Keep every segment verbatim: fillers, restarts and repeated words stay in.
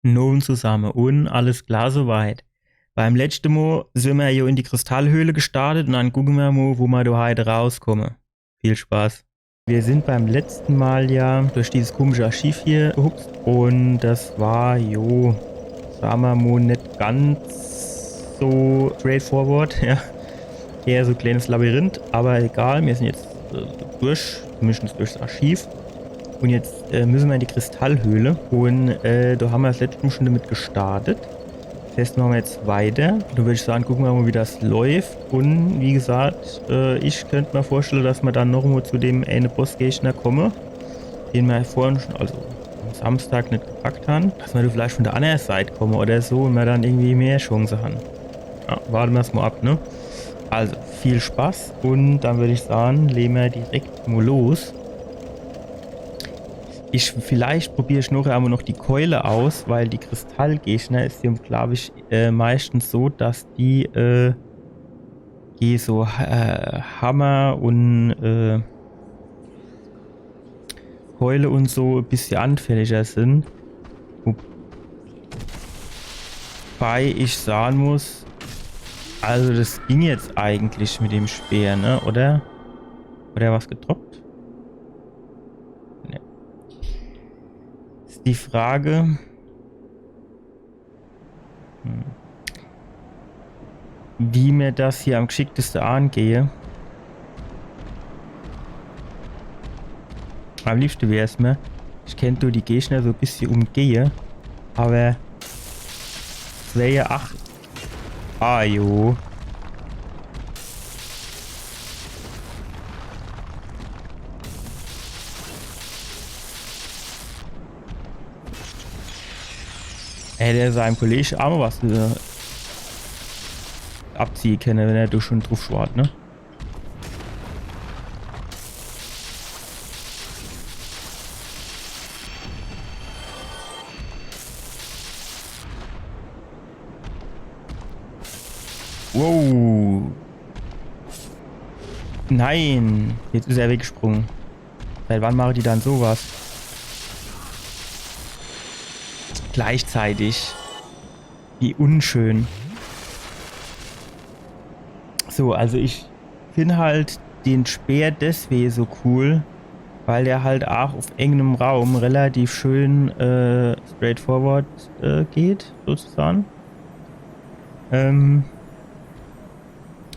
Nun zusamme un alles klar soweit. Beim letschte Mo sin mer jo in die Kristallhöhle gestartet un dann gucke mer mo, wo mer do heit rauskomme. Viel Spaß. Mir sin beim letschte Mal ja durch dieses komische Archiv hier gehupst un das war, jo, sa mer mo, net ganz so straightforward, ja. Eher so kleines Labyrinth, aber egal, mir sin jetzt äh, durch, zumindest durchs Archiv. Un jetzt äh, müsse mer in die Kristallhöhle un äh, do ha mer das letschte Mo schon damit gestartet. Das heißt, mache mer jetzt weiter. Do würd ich sage, gucke mer mo, wie das läuft. Un wie gesagt, äh, ich könnt mer vorstelle, dass mer dann noch mo zu dem eine Bossgegner komme, den mer vorhin schon, also am Samstag net gepackt han. Dass mer do vielleicht von der annere Seit komme oder so un mer dann irgendwie mehr Chance han. Ja, warte mer's mo ab, ne? Also, viel Spaß un dann würd ich sage, lege mer direkt mo los. Ich, vielleicht probier ich noch einmal noch die Keule aus, weil die Kristallgegner is jo, glaub ich, äh, meistens so, dass die, äh, die so äh, Hammer un äh, Keule un so e bissje anfälliger sin. Wobei ich sage muss, also das ging jetzt eigentlich mit dem Speer, ne? Oder? Oder was gedroppt? Ne. Is die Frage, hm, wie mer das hier am gschickteste angehe. Am liebschte wär's mer, ich kennt do die Gegner so e bissje umgehe, aber es wär ja ach. Ah, jo. Hätt er seinem Kollege ach mo was äh, abziehe kenne, wenn er do schon druff schwart, ne? Wow. Nein. Jetzt is er weggesprunge. Seit wann mache die dann so was? Gleichzeitig. Wie unschön. So, also ich find halt den Speer deswege so cool, weil er halt ach auf engem Raum relativ schön äh, straightforward äh, geht, sozusagen. Ähm,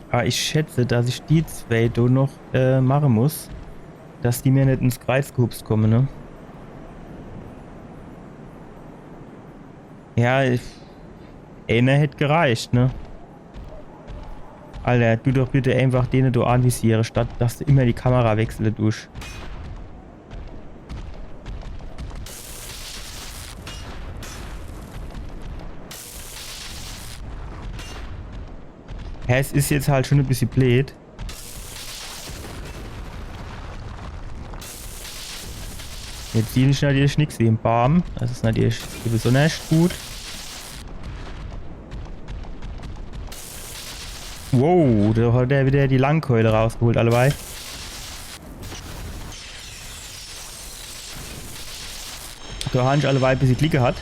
aber ich schätze, dass ich die zwei do noch äh, mache muss, dass die mir net ins Kreiz gehupst komme, ne? Ja, ich, einer hätt gereicht, ne? Alter, du doch bitte einfach dene do anvisiere, statt dass du immer die Kamera wechsle dusch. Ja, es is jetzt halt schon e bissje bleed. Jetzt sieh ich natürlich nix wie en Baam. Das is natürlich besonders gut. Wow, do hat er wieder die Langkeule rausgeholt, alleweil. Do han ich alleweil e bissje Glick gehat.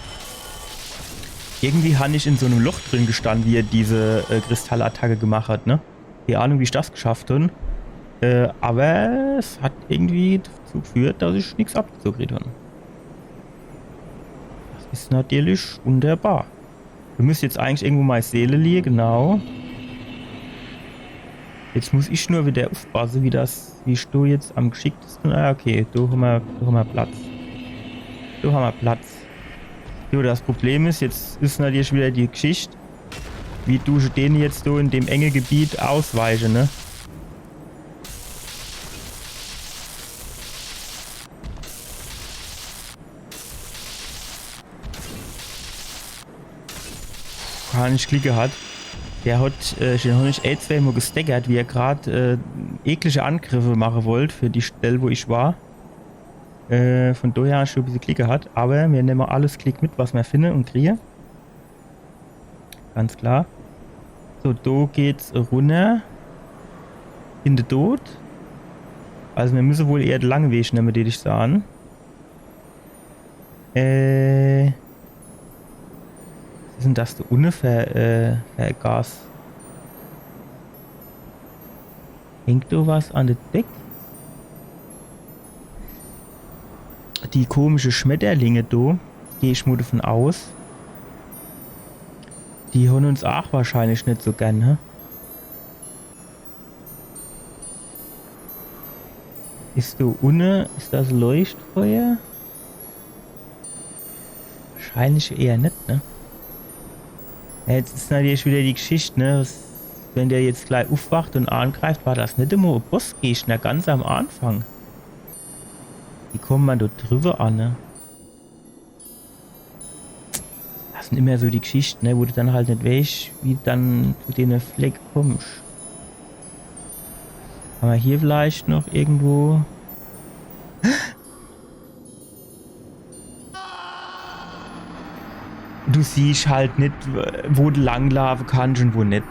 Irgendwie han ich in so nem Loch drin gestann, wie er diese äh, Kristallattacke gemacht hat, ne? Kee Ahnung, wie ich das geschafft han. Äh, aber es hat irgendwie dazu geführt, dass ich nix abgezogen gekriegt han. Das is natürlich wunderbar. Do müsst jetzt eigentlich irgendwo mei Seele liege, genau. Jetzt muss ich nur wieder uffpasse, wie das, wie ich do jetzt am geschicktesten. Ah, okay, do hammer, do hammer Platz. Do hammer Platz. Jo, das Problem is, jetzt is natürlich wieder die Geschicht, wie du dene jetzt so in dem enge Gebiet ausweiche, ne? Han ich Glick gehat. Der hat, äh, den han ich e-, zweimal gestaggert, wie er grad äh, eklige Angriffe mache wollt für die Stell, wo ich war. Äh, von daher han ich schon e bissje Glick gehat, aber mir nemme alles Glick mit, was mir finne und kriege. Ganz klar. So, do geht's runner. In de Tod. Also mir müsse wohl eher de lange Weg nemme, deet ich saan. Äh. Dass do unne ver-, äh, vergaß. Hängt do was an de Deck? Die komische Schmetterlinge do, geh ich mo davon aus. Die hon uns aach wahrscheinlich net so gern, hä? Is do unne, is das Leuchtfeuer? Wahrscheinlich eher net, ne? Ja, jetzt is natürlich wieder die Geschicht, ne? Was, wenn der jetzt gleich uffwacht und angreift, war das net immer e Bossgegner ganz am Anfang? Wie kommt man do drüber an, ne? Das sin immer so die Geschichten, ne, wo du dann halt net weesch, wie du dann zu dene Fleck kommsch. Hammer hier vielleicht noch irgendwo? Du siehsch halt net, wo du langlaafe kannsch und wo net.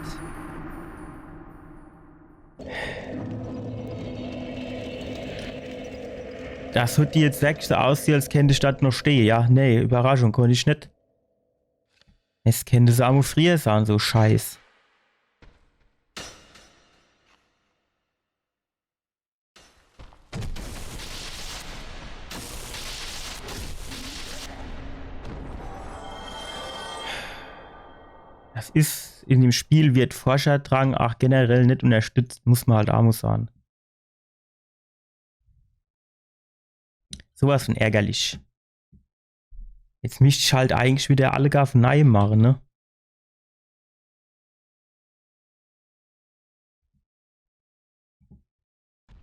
Das hot die jetzt wirklich so ausgesieh, als kennt ich do noch stehe. Ja, nee, Überraschung, konnt ich net. Es kennt se aa mo frier sahn, so Scheiß. Das is, in dem Spiel wird Forscherdrang aach generell net unterstützt, muss man halt aa mo sahn. Sowas von ärgerlich. Jetzt misst ich halt eigentlich wieder alle gar von neiem mache, ne?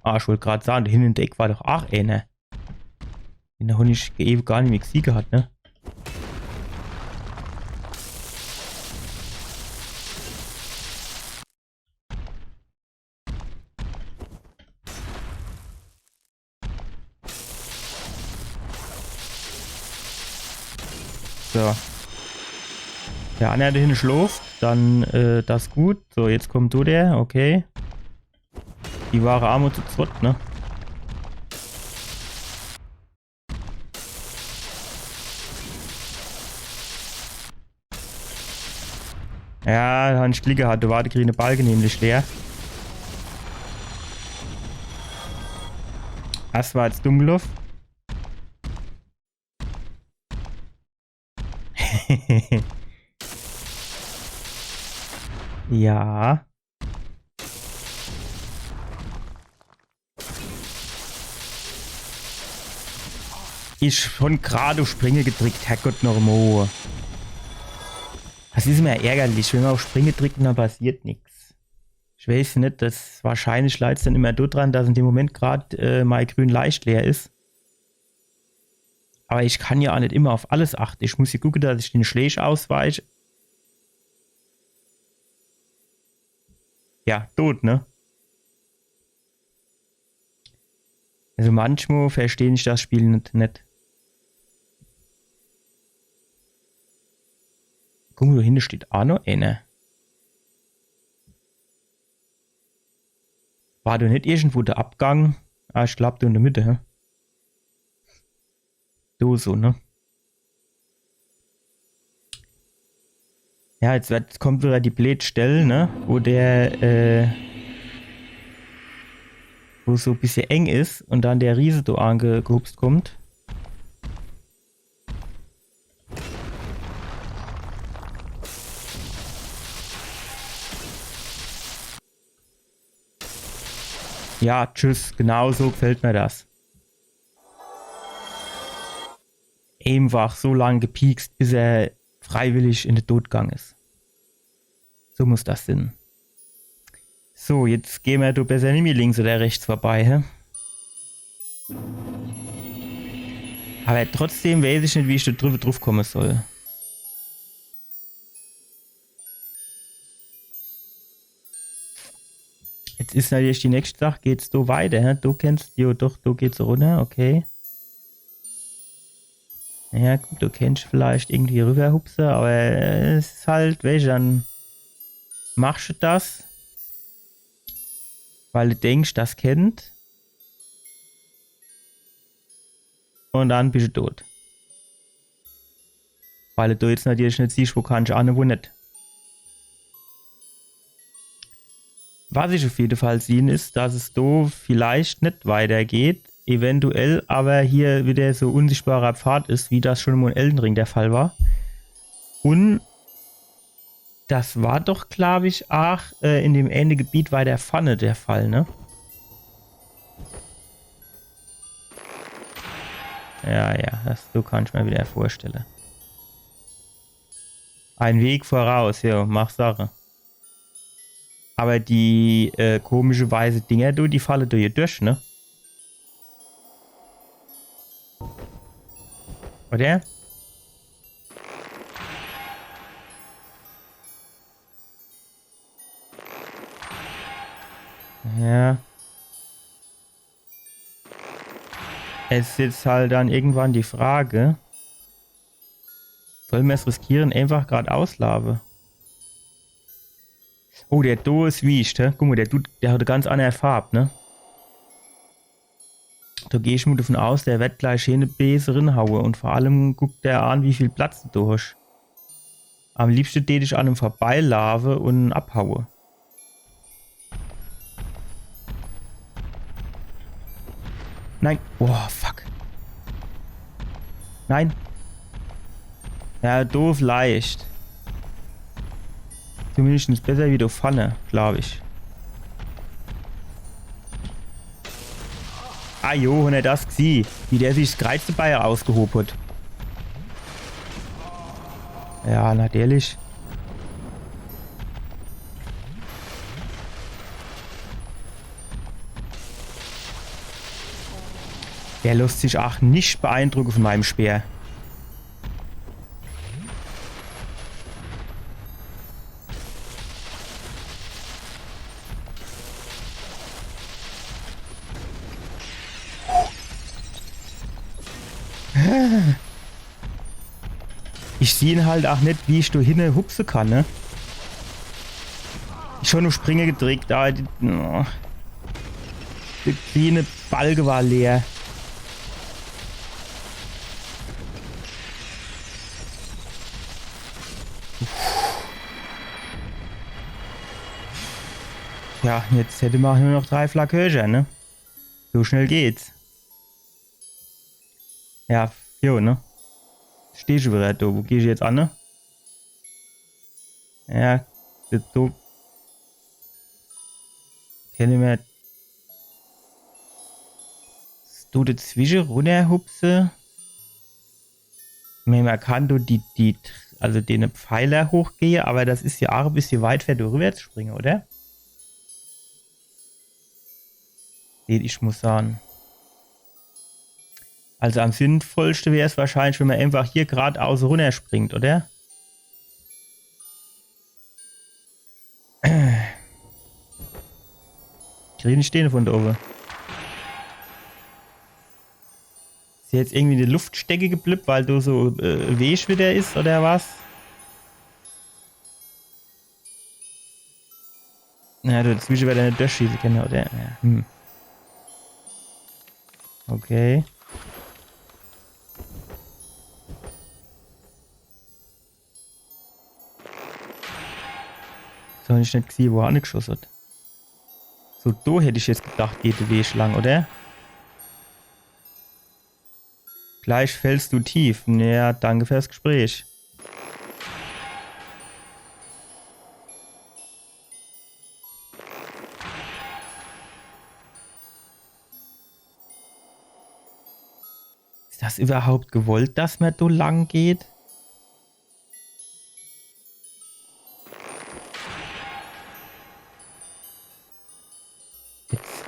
Ah, ich wollt grad sahn, do hinne in de Eck war doch aach ener. Den hon ich ewe gar nimmi gesieh gehat, ne? So. Der anner do hinne schlooft, dann, äh, das gut. So, jetzt kommt do der, okay. Die ware aa mo zu zwett, ne? Ja, do hon ich Glick gehat, do war de grüne Balke nämlich leer. Das war jetzt dumm geloff. Ja. Ich hon grad uff Springe gedrickt, Herrgott noch mo. Das is immer ärgerlich, wenn man uff Springe drickt und dann passiert nix. Ich weeß net, das wahrscheinlich light's dann immer do dran, dass in dem Moment grad, äh, mei grün Leischt leer is. Aber ich kann ja aa net immer uff alles achte. Ich muss hier gucke, dass ich den Schläch ausweich. Ja, tot, ne? Also manchmal versteh ich das Spiel net, net. Guck mo, do hinne steht aa noch ener. War do net irgendwo de Abgang? Ah, ich glaab, do in de Mitte, hä? Do so, ne? Ja, jetzt werd, kommt wieder die bleed Stell, ne? Wo der, äh, wo's so e bissje eng is und dann der Riese do angehupst kommt. Ja, tschüss. Genau so gefällt mir das. Einfach so lang gepiekst, bis er freiwillig in de Tod gang is. So muss das sin. So, jetzt geh mer do besser nimmi links oder rechts vorbei, hä? Aber trotzdem weeß ich net, wie ich do drüber druff komme soll. Jetzt is natürlich die nächste Sach, geht's do weiter, hä? Do kennst, jo, doch, do geht's runner, okay. Ja, gut, do kennst vielleicht irgendwie rüberhupse, aber es is halt, weesch, dann machst du das, weil du denkst, das kennt. Und dann bist du tot. Weil du jetzt natürlich net siehsch, wo kannsch ane, wo net. Was ich uff jede Fall sieh, is, dass es do vielleicht net weitergeht, eventuell aber hier wieder so unsichtbarer Pfad is, wie das schon mo in Elden Ring der Fall war. Un das war doch, glaub ich, aach, äh, in dem äne Gebiet weiter vorne der Fall, ne? Ja, ja, das, du kannsch mer wieder vorstelle. Ein Weg voraus, jo, mach Sache. Aber die, äh, komische weiße Dinger, du, die falle do hier durch, ne? Oder? Ja. Es is jetzt halt dann irgendwann die Frage, soll mer's riskiere, einfach gradaus laafe? Oh, der do is wiescht, hä? Guck mo, der Dude, der hat e ganz anner Farb, ne? Do geh ich mo davon aus, der werd gleich hier e Bese rinhaue. Un vor allem guck der an, wie viel Platz du do hosch. Am liebschte tät ich an em vorbeilaafe un abhaue. Nein. Oh, fuck. Nein. Ja, doof leicht. Zumindest besser wie do vorne, glaub ich. Ah jo, hunner das gesieh, wie der sich das Kreiz dabei ausgehob hat. Ja, natürlich. Der lässt sich auch nicht beeindrucken von meinem Speer. Ich sieh ihn halt auch net, wie ich do hinne hupse kann, ne? Schon uff Springe gedrickt, aber die, oh. Der grüne Balke war leer. Ja, jetzt hätte man nur noch drei Flakköcher, ne? So schnell geht's. Ja, jo, ne? Steh schon wieder do. Wo geh ich jetzt an, ne? Ja, das do. Kenne mer. Do dazwische runnerhupse. Ich mein, man kann do die, die, also den Pfeiler hochgehe, aber das is ja auch e bissje weit, fer do rüber zu springe, oder? Den ich muss sagen. Also am sinnvollste wär's wahrscheinlich, wenn man einfach hier gradaus runnerspringt, oder? Krieg ich den von do oben? Is der jetzt irgendwie in der Luft stecke geblieb, weil do so, äh, Weg wieder is, oder was? Na, do dazwische werd er net durchschieße kenne, oder? Ja. Hm. Okay. So, hab ich net gesieh, wo er angeschoss hat. So, do hätt ich jetzt gedacht, geht de Weg lang, oder? Gleich fällst du tief. Ja, danke fürs Gespräch. Is das überhaupt gewollt, dass mer do lang geht? Jetzt,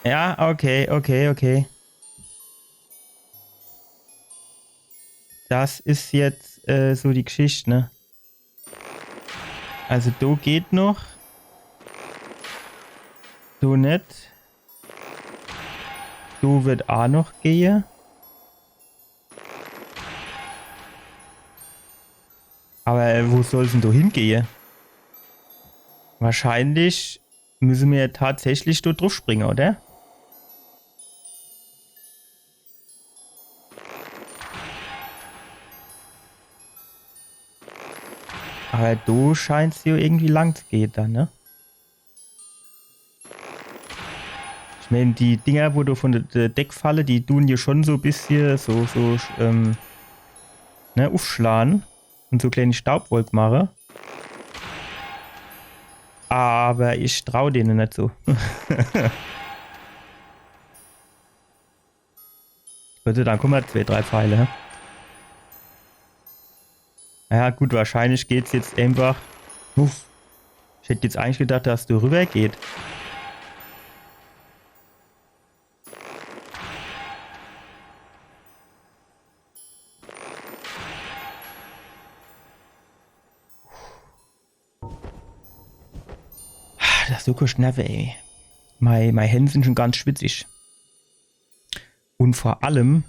ja, okay, okay, okay. Das is jetzt, äh, so die Geschicht, ne? Also, do geht noch. Do net. Do wird a noch gehe. Aber, äh, wo soll's denn do hingehe? Wahrscheinlich müsse mer tatsächlich do druff springe, oder? Aber do scheint's jo irgendwie lang zu gehe dann, ne? Ich mein, die Dinger, wo do von der, der Deck falle, die dun jo schon so bissje so, so, ähm, ne, ufschlan und so kleine Staubwolk mache. Aber ich trau dene net so. Gott sei Dank, guck mol, zwee, drei Pfeile, hä? Ja, gut, wahrscheinlich geht's jetzt einfach. Uff. Ich hätt jetzt eigentlich gedacht, dass do rüber geht. Das is so Nerve, ey. Mei, mei Hände sin schon ganz schwitzig. Und vor allem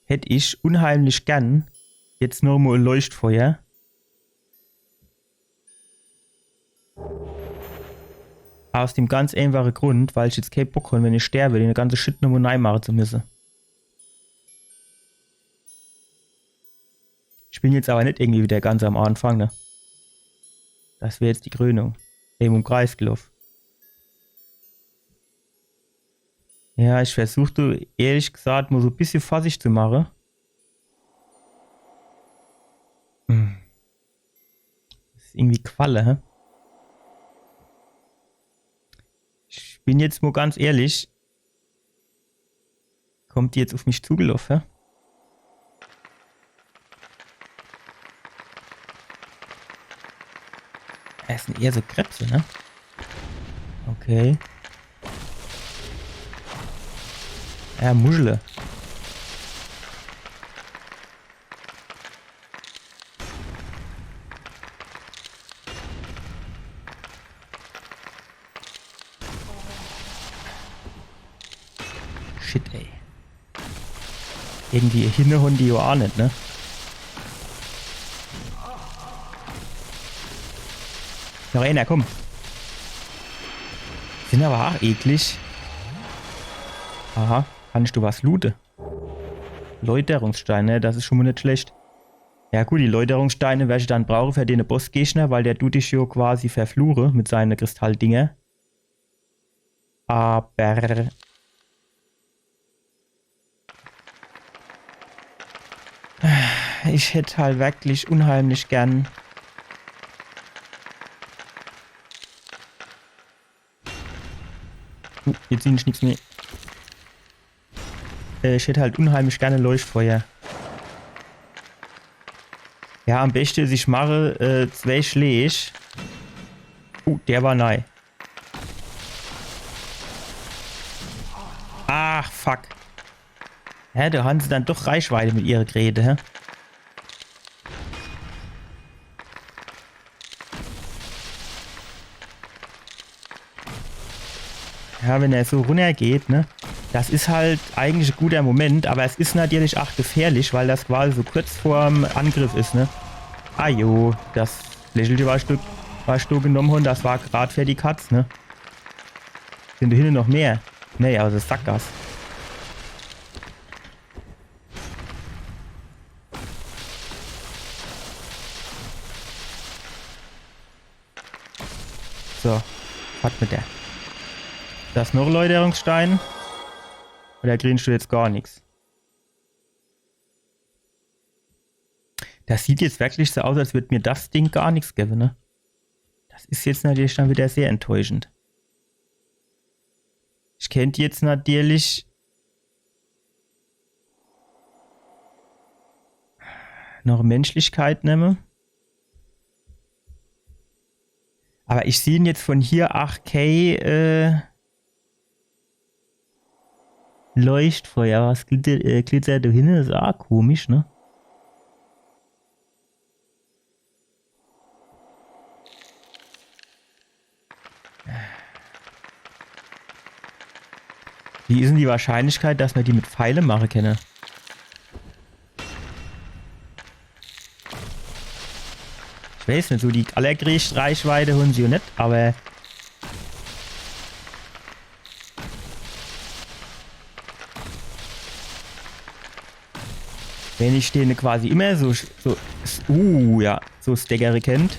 hätt ich unheimlich gern jetzt noch mol e Leuchtfeuer. Aus dem ganz einfache Grund, weil ich jetzt kee Bock hon, wenn ich sterbe, den ganze Shit noch mol nei mache zu müsse. Ich bin jetzt aber net irgendwie wieder ganz am Anfang, ne? Das wär jetzt die Krönung. Eben im Kreis geloff. Ja, ich versuch do ehrlich gesagt mol so bissje Vorsicht zu mache. Hm. Das is irgendwie Qualle, hä? Ich bin jetzt mol ganz ehrlich. Kommt die jetzt uf mich zugeloff, hä? Das sin eher so Krebse, ne? Okay. Ja, Muschele. Shit, ey. Irgendwie hinnerhon die jo aa net, ne? Noch eener, komm. Sin aber aa eklig. Aha, kannst du was loote? Läuterungssteine, das is schon mol net schlecht. Ja gut, die Läuterungssteine werr ich dann brauche für dene Bossgegner, weil der dut dich jo quasi verfluche mit seine Kristalldinger. Aber ich hätt halt wirklich unheimlich gern. Uh, jetzt seh ich nix mehr. Äh, ich hätt halt unheimlich gern Leuchtfeuer. Ja, am beschte is, ich mache, äh, zwee Schläg. Uh, der war nei. Ach, fuck. Ja, do hon se dann doch Reichweite mit ihre Geräte, hä? Ja, wenn er so runnergeht, ne? Das is halt eigentlich e guter Moment, aber es is natürlich aa gefährlich, weil das quasi so kurz vorm Angriff is, ne? Ah jo, das Lächelche, was ich do, was ich do genomm hon, das war grad für die Katz, ne? Sin do hinne noch mehr? Nee, also Sackgass. So, was mit der? Das noch Läuterungsstein? Oder kriehst du jetzt gar nix? Das sieht jetzt wirklich so aus, als würd mir das Ding gar nix gewwe, ne? Das is jetzt natürlich dann wieder sehr enttäuschend. Ich kennt jetzt natürlich noch Menschlichkeit nemme. Aber ich seh jetzt von hier ach kee, äh, Leuchtfeuer. Was glitzert, äh, glitzert do hinne? Is ach komisch, ne? Wie is dann die Wahrscheinlichkeit, dass mer die mit Pfeile mache kenne? Ich weiß net, so die allergreeschte Reichweite hon se jo net, aber Wenn ich dene quasi immer so, so, uh, ja, so staggere kennt,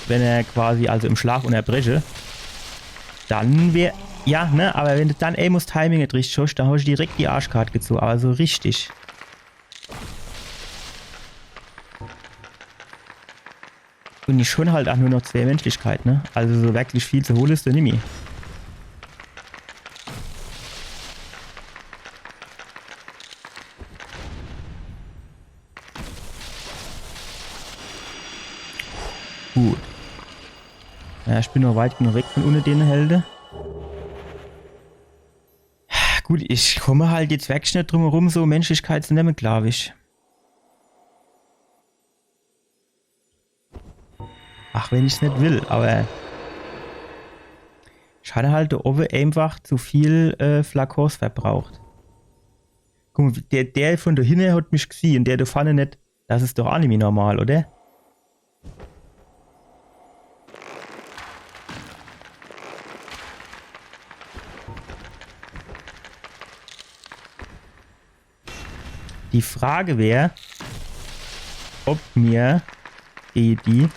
wenn er quasi also im Schlach unnerbreche, dann wär, ja, ne, awwer wenn de dann eemol 's Timing net richtig hosch, dann hosch direkt die Arschkart gezoh, awwer so richtig. Un ich hon halt ach nur noch zwee Menschlichkeit, ne? Also so werklich viel zu hole is do nimmi. Gut. Ja, ich bin noch weit genug weg vun unne dene Helde. Gut, ich komm halt jetzt werklich net drum herum, so Menschlichkeit zu nemme, glaab ich. Ach, wenn ich's net will, awwer ich hot halt do owwe eefach zu viel, äh, Flakons verbraucht. Guck mol, der, der vun do hinne hot mich gesieh un der do vorne net. Das is doch ach nimmi normal, oder? Die Frage wär, ob mir die, die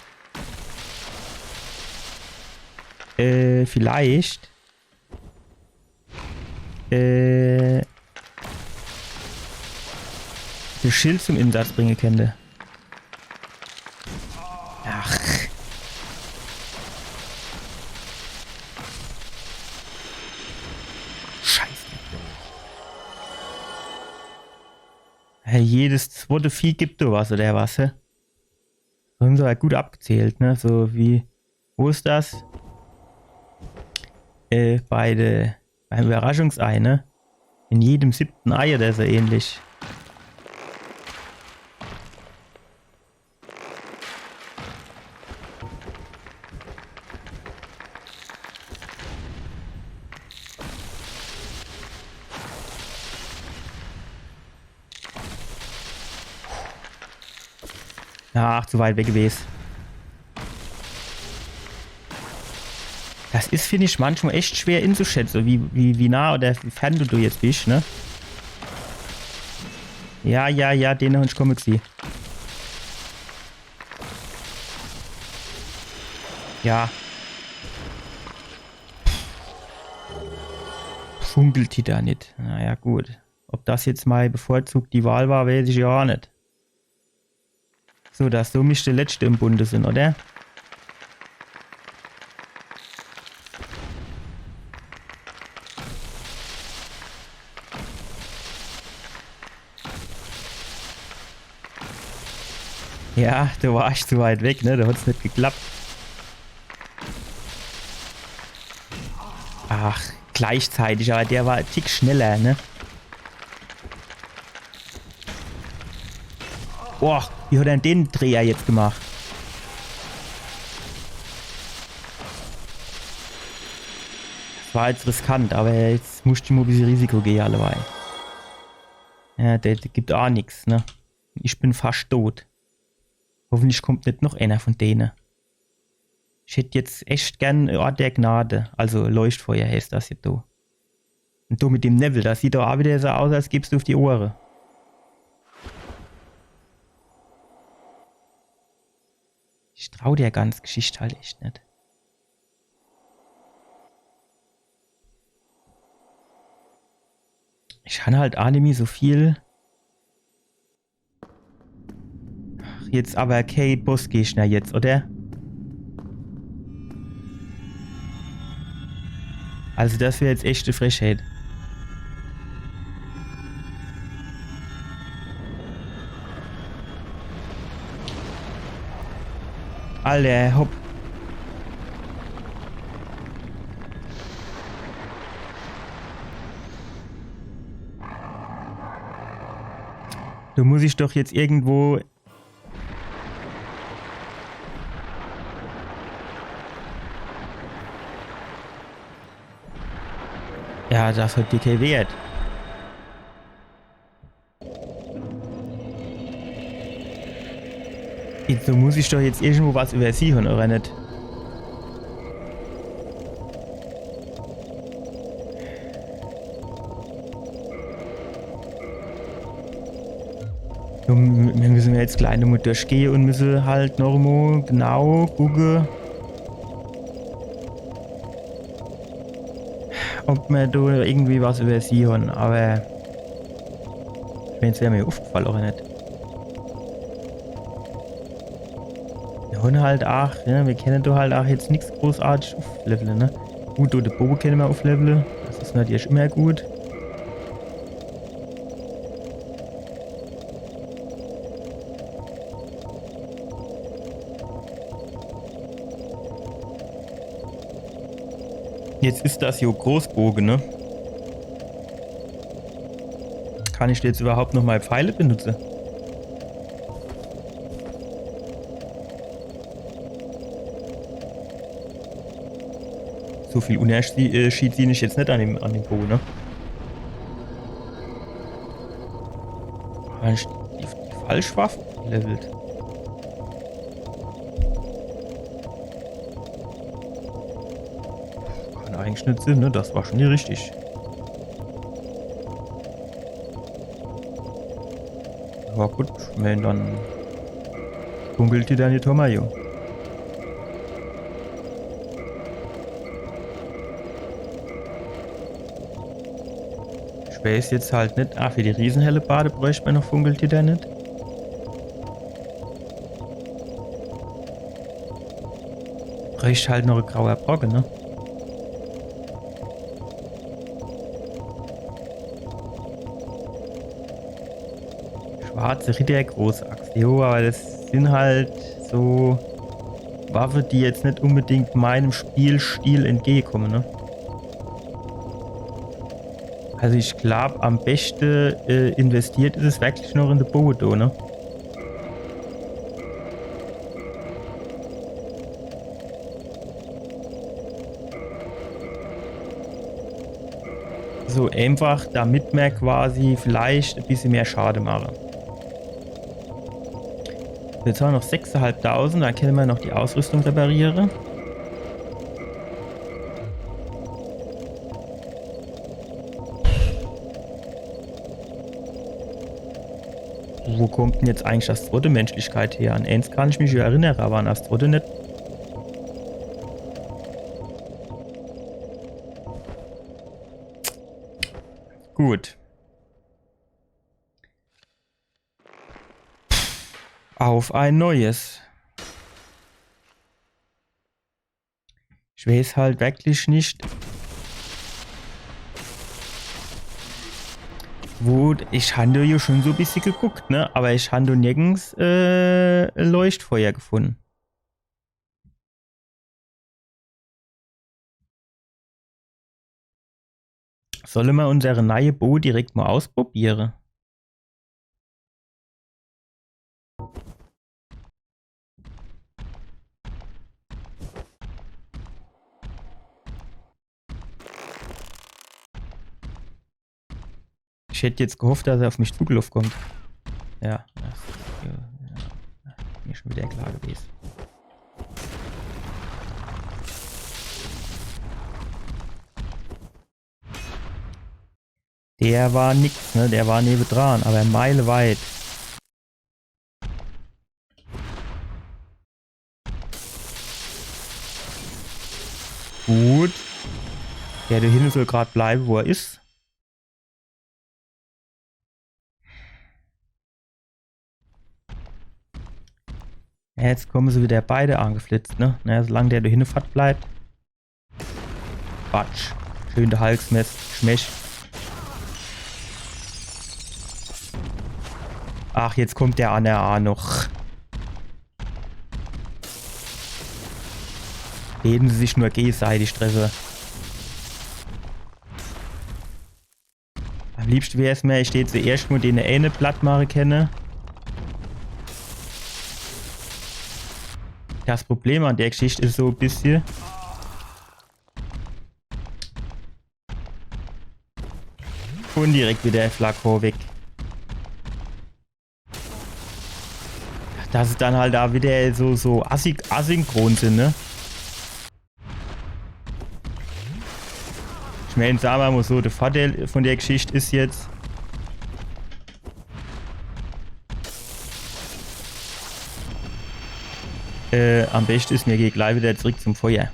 äh, vielleicht äh, das Schild zum Insatz bringe kennt. Ach. Scheiße. Hey, jedes zwotte Vieh gibt do was, oder was, hä? Hon se halt gut abgezählt, ne? So wie, wo is das? Äh, bei de, beim Überraschungsei, ne? In jedem siebten Ei oder so ähnlich. Ach, zu weit weg gewes. Das is, find ich, manchmal echt schwer inzuschätze, wie, wie, wie nah oder wie fern du, du jetzt bisch, ne? Ja, ja, ja, den hon ich komme gesieh. Ja. Funkelt die do nit. Naja, gut. Ob das jetzt mei bevorzugti Wahl war, weeß ich jo ach nit. So, das do misst de letschte im Bunde sin, oder? Ja, do war ich zu weit weg, ne? Do hot's nit geklappt. Ach, gleichzeitig, awwer der war en Tick schneller, ne? Boah, wie hot er dann den Dreher jetzt gemacht? Das war jetzt riskant, awwer jetzt musst du mol e bissje Risiko gehe, alleweil. Ja, der, der gibt ach nix, ne? Ich bin fascht dot. Hoffentlich kommt nit noch ener vun dene. Ich hätt jetzt echt gern Ort der Gnade. Also Leuchtfeuer heißt das jetzt do. Un do mit dem Newwel, das sieht doch ach widder so aus, als gäb's uff die Ohre. Ich trau der ganz Geschicht halt echt nit. Ich hann halt ach nimmi so viel. Ach, jetzt awwer kee Bossgegner jetzt, oder? Also das wär jetzt echt e Frechheit. Alter, hopp. Do muss ich doch jetzt irgendwo. Ja, das hot do kee Wert. Jetzt, do muss ich doch jetzt irgendwo was iwwersiehn, oder nit? Do Jetzt gleich nochmo durchgehe un misse halt nochmo genau gucke, ob mer do irgendwie was übersieh hon, awwer ich mein, jetzt wär mer uffgefall, oder net? Mir hon halt aach, ja, mir kenne do halt aach jetzt nix großartig ufflevele, ne? Gut, do de Boge kenne mer ufflevele. Das is natürlich immer gut. Jetzt is das jo Großboge, ne? Kann ich jetzt überhaupt noch mol Pfeile benutze? So viel Unterschied, äh, Schied sieh ich jetzt net an dem, an dem Boge, ne? Hab ich die, die falsch Waffe gelevelt? Kann eigentlich net sinn, ne? Das war schon die richtig. Awwer gut, wenn dann Funkeltitanit hon mer jo. Ich weiß jetzt halt net, ah, für die Riesenhellebarde bräucht mer noch Funkeltitanit. Bräucht halt noch e grauer Brocke, ne? Schwarze Ritter, große Axt. Jo, awwer das sinn halt so Waffe, die jetzt net unbedingt meinem Spielstil entgegekomme, ne? Also ich glaub, am beschte, äh, investiert is es wirklich noch in de Boge do, ne? So einfach, damit mer quasi vielleicht e bissje mehr Schade mache. Jetzt hon mer noch sechseinhalbtausend, dann kenne mer noch die Ausrüstung repariere. Wo kommt denn jetzt eigentlich das Trotte Menschlichkeit her? An eins kann ich mich jo erinnere, awwer an das Trotte net. Gut. Auf ein Neues. Ich weiß halt wirklich net, wo, ich han do jo schon so e bissje geguckt, ne? Awwer ich han do nirgends, äh, Leuchtfeuer gefunn. Solle mer unsere neie Bo direkt mol ausprobiere? Ich hätt jetzt gehofft, dass er auf mich zugeloff kommt. Ja, das, ja, ja, mir schon wieder klar gewesen. Der war nix, ne? Der war newedran, awwer meileweit. Gut. Der do hinne soll grad bleiwe, wo er is. Ja, jetzt komme se wieder beide angeflitzt, ne? Naja, solang der do hinne fort bleibt. Quatsch. Schön de Hals schmech. Ach, jetzt kommt der anner aa noch. Reden se sich nur gegeseitig, treffe. Am liebschte wär's mer, ich dät zuerscht mol dene eene platt mache kenne. Das Problem an der Geschicht is so e bissje, un direkt wieder de Flakon weg. Dass se dann halt do wieder so, so asy-, asynchron sin, ne? Ich mein, sa mer mol so, de Vorteil von der Geschicht is jetzt, Äh, am beschte is, mir gehn glei widder zurück zum Feuer.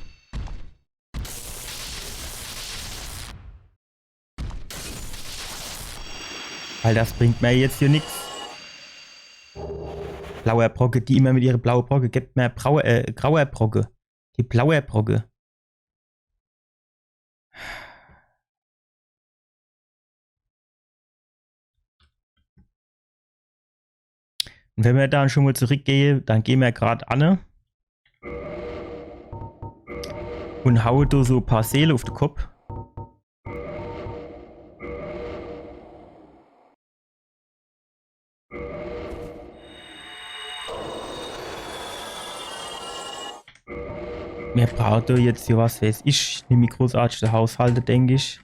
Weil das bringt mir jetzt hier nix. Blauer Brocke, die immer mit ihre blaue Brocke, gebt mir braue, äh, grauer Brocke. Die blaue Brocke. Und wenn mir dann schon mal zurückgehe, dann gehn mir grad anne und haue do so paar Seele uf de Kopp. Mir brauche do jetzt hier, was weiß ich, nimmi großartig Haushalte, denk ich.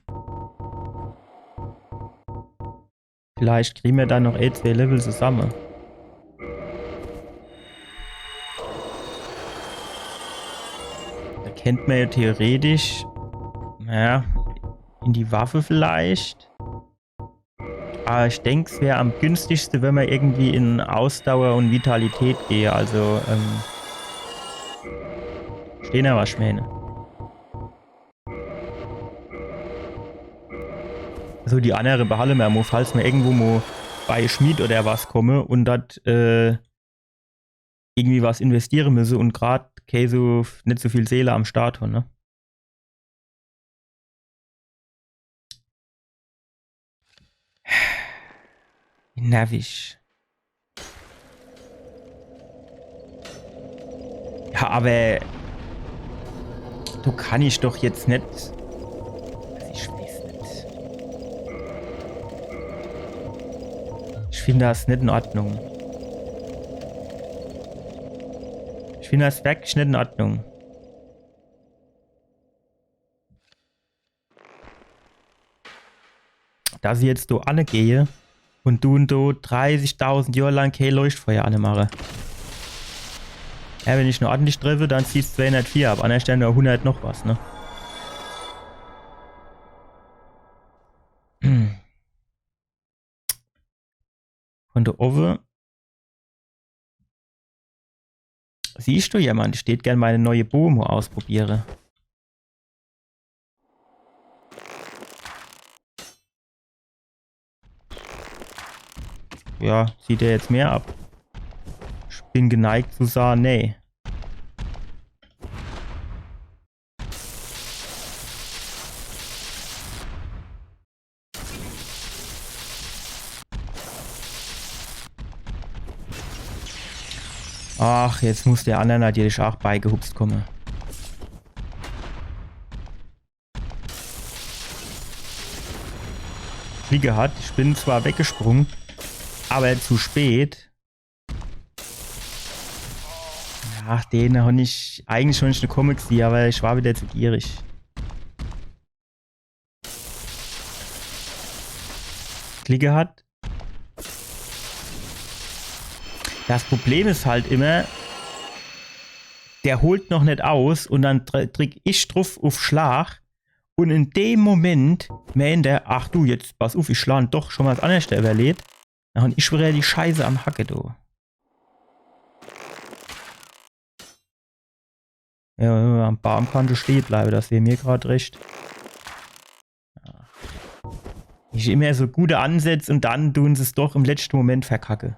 Vielleicht kriege mir dann noch e, zwee Level zusamme. Do kennt mir ja theoretisch, naja, in die Waffe vielleicht. Aber ich denk, es wär am günstigste, wenn mir irgendwie in Ausdauer und Vitalität gehe. Also, ähm, verstehner, was ich meine? So, die annere behalle mer mo, falls mer irgendwo mo bei Schmied oder was komme und dort, äh, irgendwie was investiere müsse und grad kee so, net so viel Seele am Start han, ne? Wie nervig. Ja, aber do kann ich doch jetzt net. Also ich weiß net. Ich find das net in Ordnung. Ich find das wirklich net in Ordnung. Dass ich jetzt do anne gehe und dun do dreißigtausend Johr lang kee Leuchtfeuer anne mache. Ja, wenn ich nur ordentlich treffe, dann ziehst zweihundertvier ab, an der Stelle nur hundert noch was, ne? Von do owwe. Siehst du jemand? Ich tät gern meine neue Bow mo ausprobiere. Ja, zieht er jetzt mehr ab? Ich bin geneigt zu sagen, nee. Ach, jetzt muss der anner natürlich ach beigehupst komme. Glick gehat, ich bin zwar weggesprung, aber zu spät. Ach, den han ich eigentlich schon in de Comics, aber ich war wieder zu gierig. Glick gehat. Das Problem is halt immer, der holt noch net aus und dann dr-, drück ich druff uf Schlag und in dem Moment meent er, ach du, jetzt pass uf, ich schlan doch, schon mal das annerste überleet. Dann han ich wieder die Scheiße am Hacke, du. Ja, ja, am Baum kannsch du stehe bleibe, das wär mir grad recht. Ja. Ich immer so gute Ansätze und dann tun se's doch im letzte Moment verkacke.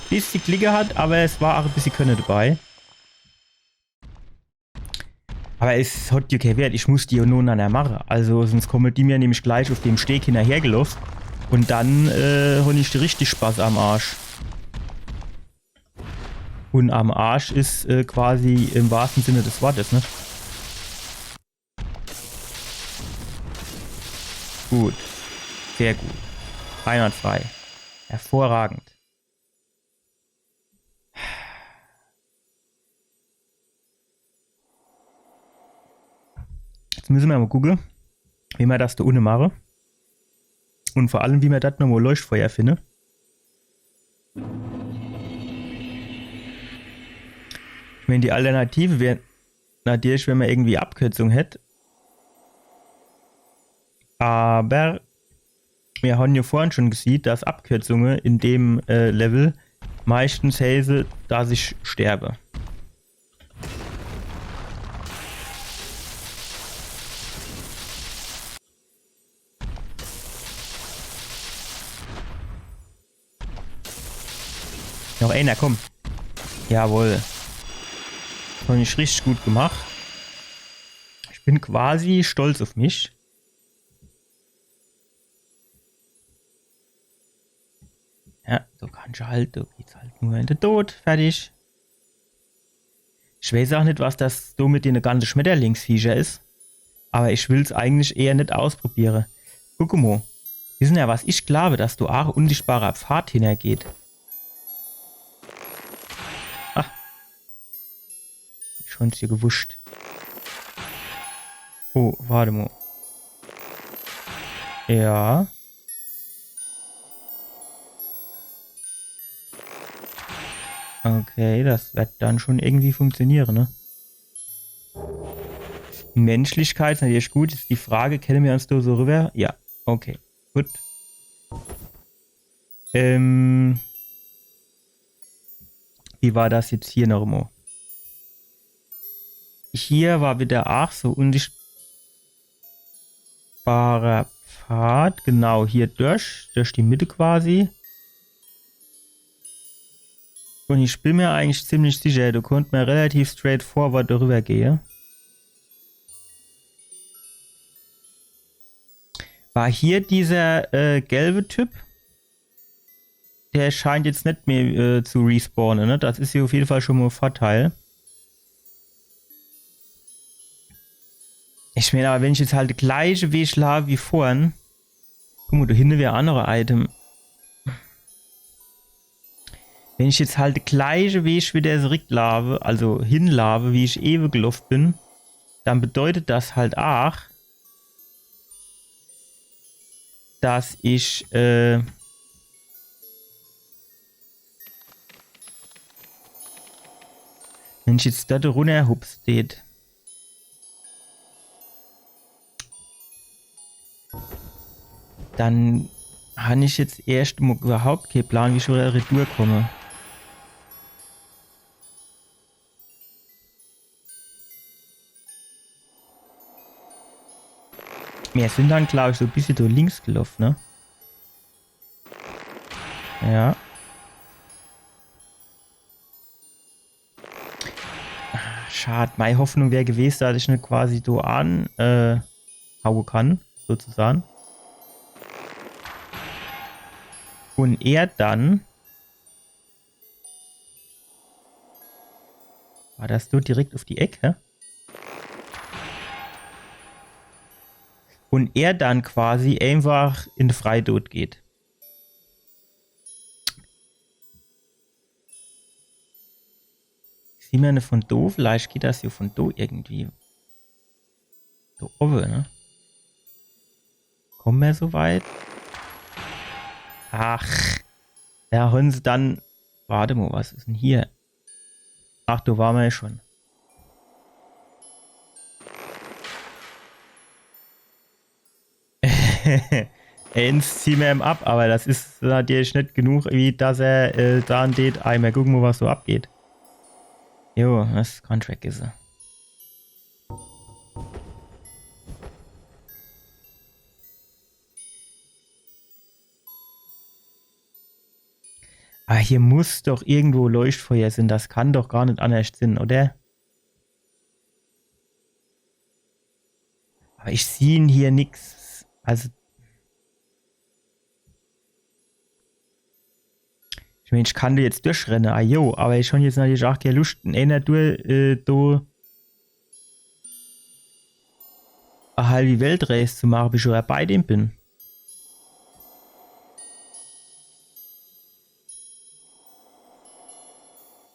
Bissje Glick gehat, aber es war ach e bissje Könne dabei. Aber es hat jo kee Wert, ich muss die jo nur nachher mache. Also, sonst komme die mir nämlich gleich uf dem Steg hinnerhergeloff. Und dann, äh, han ich richtig Spaß am Arsch. Und am Arsch is, äh, quasi im wahrsten Sinne des Wortes, ne? Gut. Sehr gut. Einwandfrei. Hervorragend. Jetzt müsse mer mo gucke, wie mer das do unne mache. Und vor allem, wie mer das nomo Leuchtfeuer finne. Wenn die Alternative wär, natürlich, wenn mer irgendwie Abkürzung hätt. Aber mir han jo vorhin schon gesiehn, dass Abkürzunge in dem äh, Level meistens heiße, dass ich sterbe. Noch einer, komm. Jawohl. Hab ich richtig gut gemacht. Ich bin quasi stolz auf mich. Ja, so kannst du halt, du geht's halt nur in den Tod. Fertig. Ich weiß auch nit, was das so mit den ganzen Schmetterlingsviecher is. Aber ich will's eigentlich eher nit ausprobiere. Guck mo. Wissen ja, was ich glaube, dass do auch unsichtbarer Pfad hinnergeht. Ah. Ich schon's dir gewusst. Oh, warte mo. Ja. Okay, das wird dann schon irgendwie funktionieren, ne? Menschlichkeit is natürlich gut. Is die Frage, kenne mer uns do so rüber? Ja, okay. Gut. Ähm, wie war das jetzt hier noch mo? Hier war wieder, ach so, unsichtbarer Pfad. Genau, hier durch. Durch die Mitte quasi. Und ich bin mir eigentlich ziemlich sicher, do konnt mer relativ straightforward darüber gehe. War hier dieser äh, gelbe Typ? Der scheint jetzt nit mehr äh, zu respawnen, ne? Das is hier auf jeden Fall schon mo en Vorteil. Ich mein, aber wenn ich jetzt halt de gleiche Weg laaf wie vorhin, guck mo, do hinne wär e andere Item. Wenn ich jetzt halt de gleiche Weg wieder zurücklaafe, also hinlaafe, wie ich ewe geloff bin, dann bedeutet das halt aach, dass ich, äh, wenn ich jetzt do runnerhupse deet, dann han ich jetzt erscht mo überhaupt kee Plan, wie ich wieder retour komme. Mir sin dann, glaub ich, so e bissje do links geloff, ne? Ja. Schad, mei Hoffnung wär gewese, dass ich ne quasi do an äh, haue kann, sozusagen. Und er dann. War das do direkt auf die Ecke? Und er dann quasi einfach in de Freitod geht. Sieh mer ne von do, vielleicht geht das hier von do irgendwie. Do owwe, ne? Komme mer so weit? Ach. Ja, hon se dann. Warte mo, was is denn hier? Ach, do ware mer ja schon. Eens ziehe mer em ab, aber das is natürlich net genug, wie dass er äh, dann deet, ei, mer gucke mo, was so abgeht. Jo, das Contract is er. Ah, hier muss doch irgendwo Leuchtfeuer sin. Das kann doch gar net annerscht sin, oder? Aber ich sieh hier nix. Also. Ich mein, ich kann do jetzt durchrenne, ah jo, aber ich hon jetzt natürlich aach kee Luscht, in eener Tour äh, do e halbi Weltreis zu mache, bis ich bei dem bin.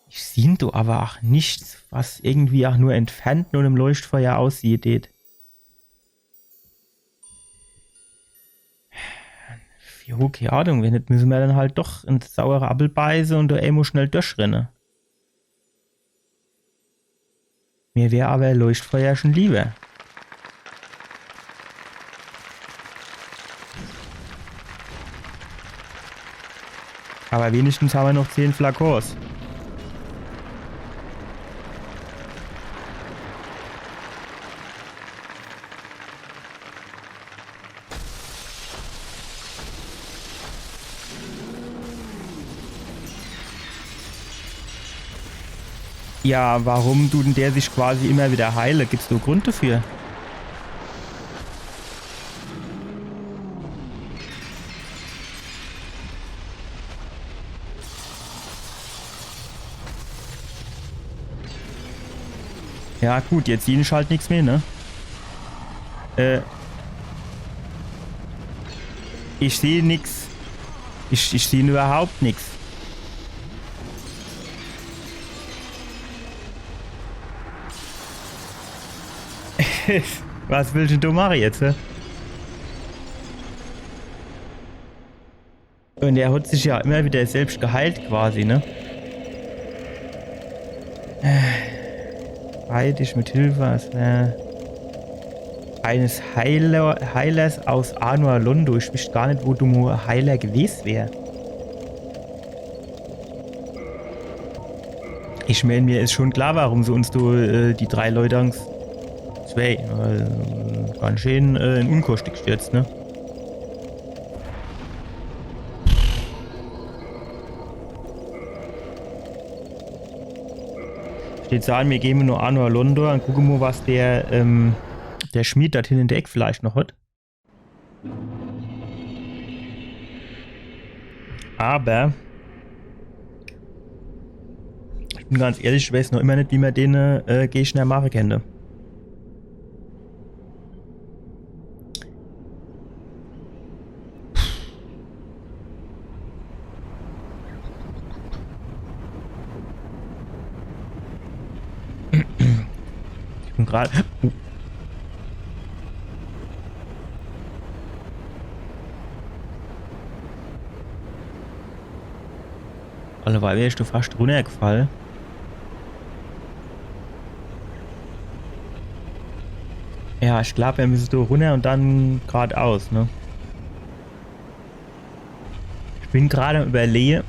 Ich sieh do aber aach nix, was irgendwie aach nur entfernt no em Leuchtfeuer aussieht. Jo, kee Ahnung, wenn net, müsse mer dann halt doch ins saure Appel beiße und do emol schnell durchrenne. Mir wär awwer Leuchtfeuer schun liewer. Awwer wenigstens hammer noch zehn Flakons. Ja, warum dut dann der sich quasi immer wieder heile? Gibt's do en Grund dafür? Ja gut, jetzt siehn ich halt nix mehr, ne? Äh, ich seh nix. Ich, ich seh iwwerhaupt nix. Was willsch dann do mache jetzt, hä? Un er hat sich ja immer wieder selbscht geheilt quasi, ne? Heil dich mit Hilfe, äh, eines Heiler, Heilers aus Anor Londo. Ich wüsst gar net, wo do mo Heiler gewes wär. Ich meen, mir is schun klar, warum se uns do, äh, die drei Leute Angst. Zwei, äh, ganz schön, äh, in Unkoste gestürzt, ne? Steht so an, mir gehn mo no Anor Londo un gucke mo, was der, ähm, der Schmied dort hinne in der Eck vielleicht noch hat. Aber ich bin ganz ehrlich, ich weiß noch immer net, wie mer den, äh, Gegner mache kennt. Ich bin grad. Uh. Alleweil wär ich do fascht runnergefall. Ja, ich glaab, mir misse do runner un dann gradaus, ne? Ich bin grad am Überlehe,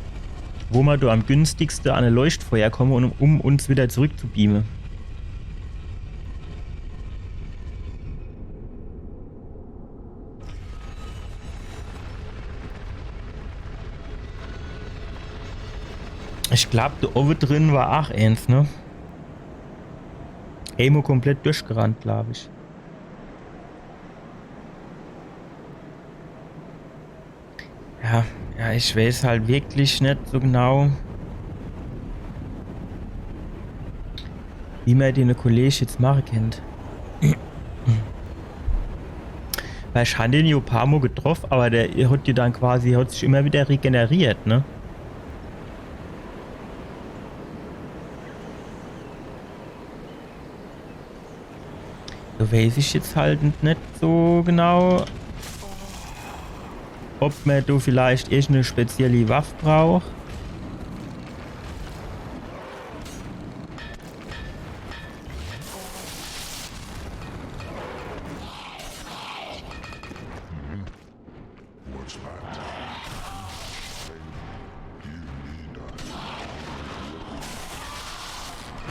wo mer do am günstigste an e Leuchtfeuer komme, un, um uns wieder zurückzubeame. Ich glaab, do owwe drin war aach eens, ne? Emo komplett durchgerannt, glaab ich. Ja, ja, ich weiß halt wirklich net so genau, wie mer den Kolleg jetzt mache kennt. Weil ich han den jo e paar Mo getroff, aber der hat jo dann quasi, hat sich immer wieder regeneriert, ne? Do weiß ich jetzt halt net so genau, ob mer do vielleicht irgend e spezielle Waff braucht.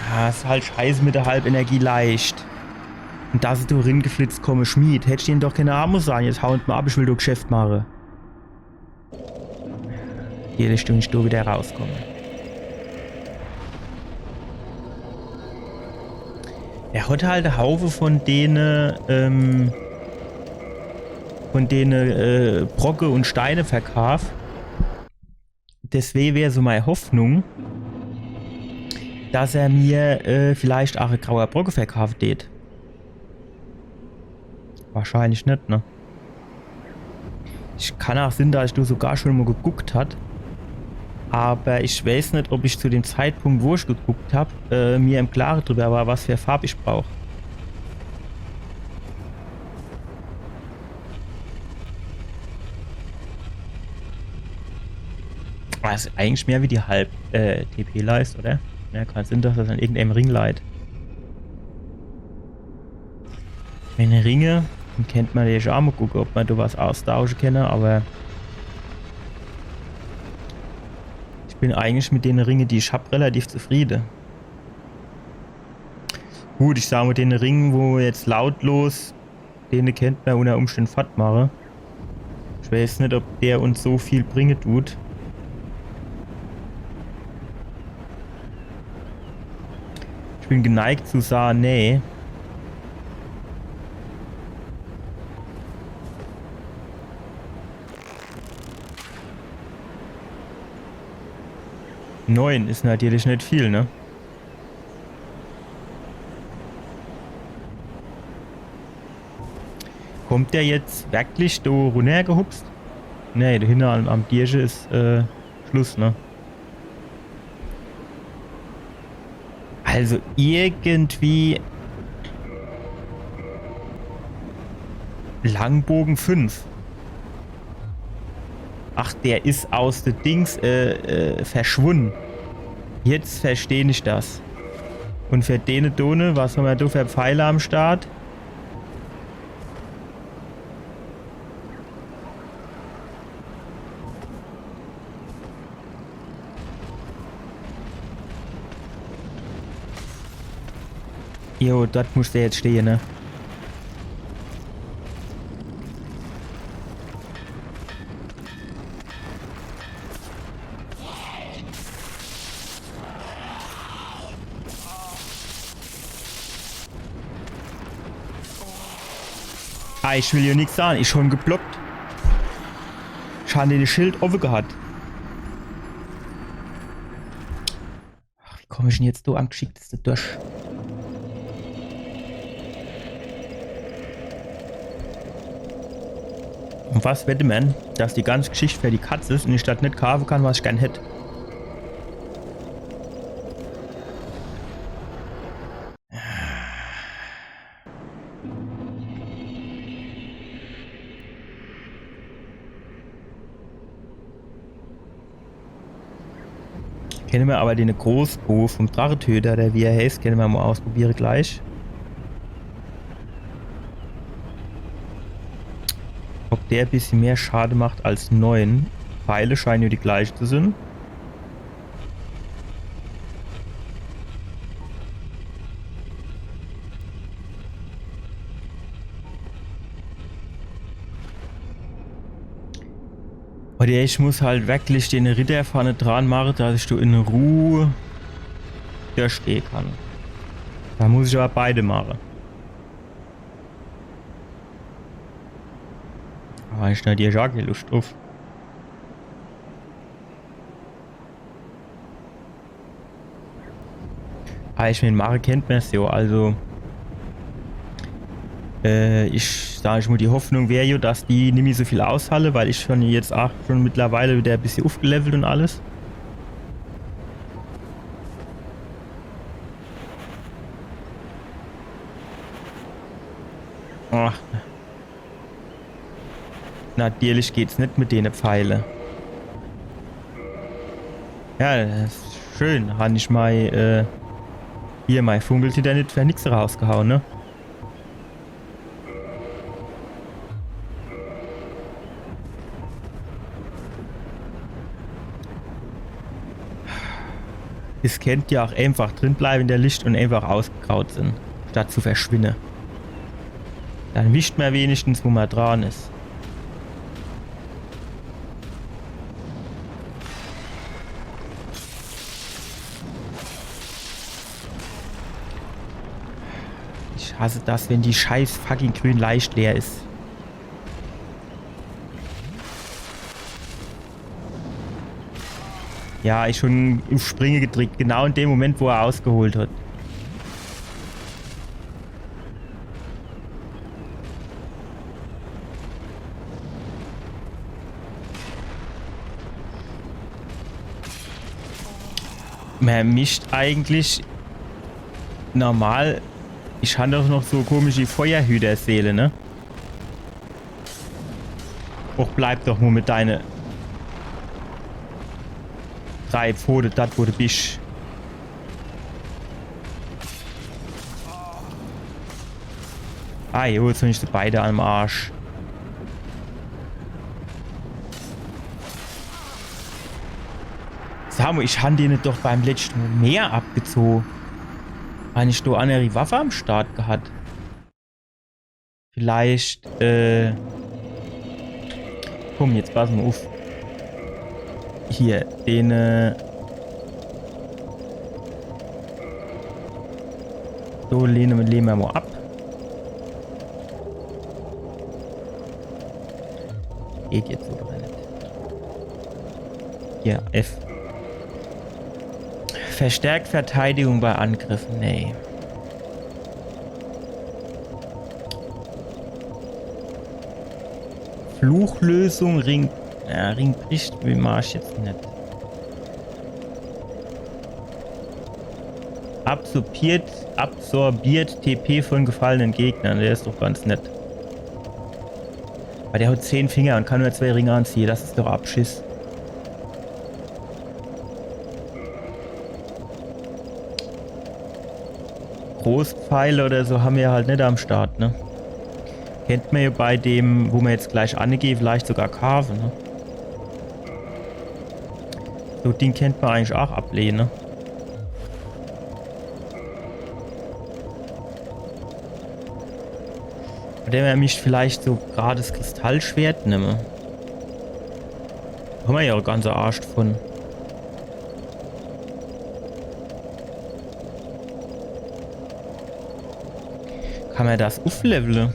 Ja, is halt scheiße mit der Halbenergie leicht. Un dass du ringeflitzt komme, Schmied. Hättsch den doch kenne Amo sahn, jetzt hau mer ab, ich will do Geschäft mache. Hier, do bin ich do wieder rauskomme. Er hat halt e Haufe von dene, ähm, von dene, äh, Brocke un Steine verkaaft. Deswege wär so mei Hoffnung, dass er mir, äh, vielleicht aach e grauer Brocke verkaafe tät. Wahrscheinlich net, ne? Ich kann aach sinn, dass ich do sogar schun mo geguckt hat. Aber ich weiß net, ob ich zu dem Zeitpunkt, wo ich geguckt hab, äh, mir im Klare drüber war, was für Farb ich brauch. Das is eigentlich mehr wie die halb, äh, T P-Leist, oder? Ja, kann sinn, dass das an irgendeinem Ring leit. Meine Ringe, dann kennt mer jo ach mol gucke, ob mer do was austausche kenne, awwer ich bin eigentlich mit dene Ringe, die ich hab, relativ zufriede. Gut, ich sag mol, dene Ring, wo jetzt lautlos, dene kennt mer unner Umständ fort mache. Ich weeß net, ob der uns so viel bringe dut. Ich bin geneigt zu sage, nee. Neun is natürlich net viel, ne? Kommt der jetzt werklich do runnergehupst? Nee, do hinne am, am Tierche is, äh, Schluss, ne? Also irgendwie Langboge fünf. Ach, der is aus de Dings, äh, äh, verschwunne. Jetzt versteh ich das. Un für dene Done, was hammer do für Pfeile am Start? Jo, dort muss der jetzt stehe, ne? Ah, ich will jo nix sage. Ich schon geblockt. Ich han de Schild owwe gehat. Ach, wie komm ich dann jetzt do am gschickteste dorch? Un was wette mer, dass die ganz Gschicht für die Katz is un ich das net kaafe kann, was ich gern hätt? Kenne mer awwer dene Großboh vom Drachetöter, der wie er heißt, kenne mer mol ausprobiere gleich. Ob der e bissje mehr Schade macht als neun. Pfeile scheine jo die gleiche zu sin. Oder ich muss halt wirklich dene Ritter vorne dran mache, dass ich do in Ruh do stehe kann. Do muss ich awwer beide mache. Awwer ich do die Jacke Luscht druff. Ah, ich mein, mache kennt mer's jo, also, äh, ich sag ich mol, die Hoffnung wär jo, dass die nimmi so viel aushalle, weil ich schon jetzt ach schon mittlerweile wieder e bissje uffgelevelt un alles. Ach. Natürlich geht's net mit dene Pfeile. Ja, das is schön. Han ich mei, äh, hier mei Funkeltitanit für nix rausgehaue, ne? Es kennt jo ach eenfach drin bleiwe in de Lischt un eenfach ausgegraut sin, statt zu verschwinne. Dann wisst mer wenigstens, wo mer dran is. Ich hasse das, wenn die scheiß fucking grün Leischt leer is. Ja, ich schon uff Springe gedrickt, genau in dem Moment, wo er ausgeholt hat. Mer mischt eigentlich normal. Ich han doch noch so komische Feuerhüterseele, ne? Och, bleib doch nur mit deine drei Pfote, dat wo de bisch. Ah jo, jetzt hab ich se beide am Arsch. Sa mo, ich han dene doch beim letschte Mo mehr abgezoge. Han ich do annere Waffe am Start gehat? Vielleicht, äh, komm, jetzt pass mo uff. Hier, den, äh, so, lehne, lehne mer mo ab. Geht jetzt so gar net. Hier, F. Verstärkt Verteidigung bei Angriffen, nee. Fluchlösung, Ring. Ja, Ring bricht, wie mach ich jetzt net? Absorbiert, absorbiert T P von gefallenen Gegnern. Der is doch ganz nett. Aber der hat zehn Finger und kann nur zwei Ringe anziehe. Das is doch Abschiss. Großpfeile oder so ham mer halt net am Start, ne? Kennt mer jo bei dem, wo mer jetzt gleich angehe, vielleicht sogar kaafe, ne? So Ding kennt mer eigentlich aach ablehne, ne? Oder mer misst vielleicht so grad das Kristallschwert nemme. Ham mer jo e ganze Arsch davon. Kann mer das ufflevele?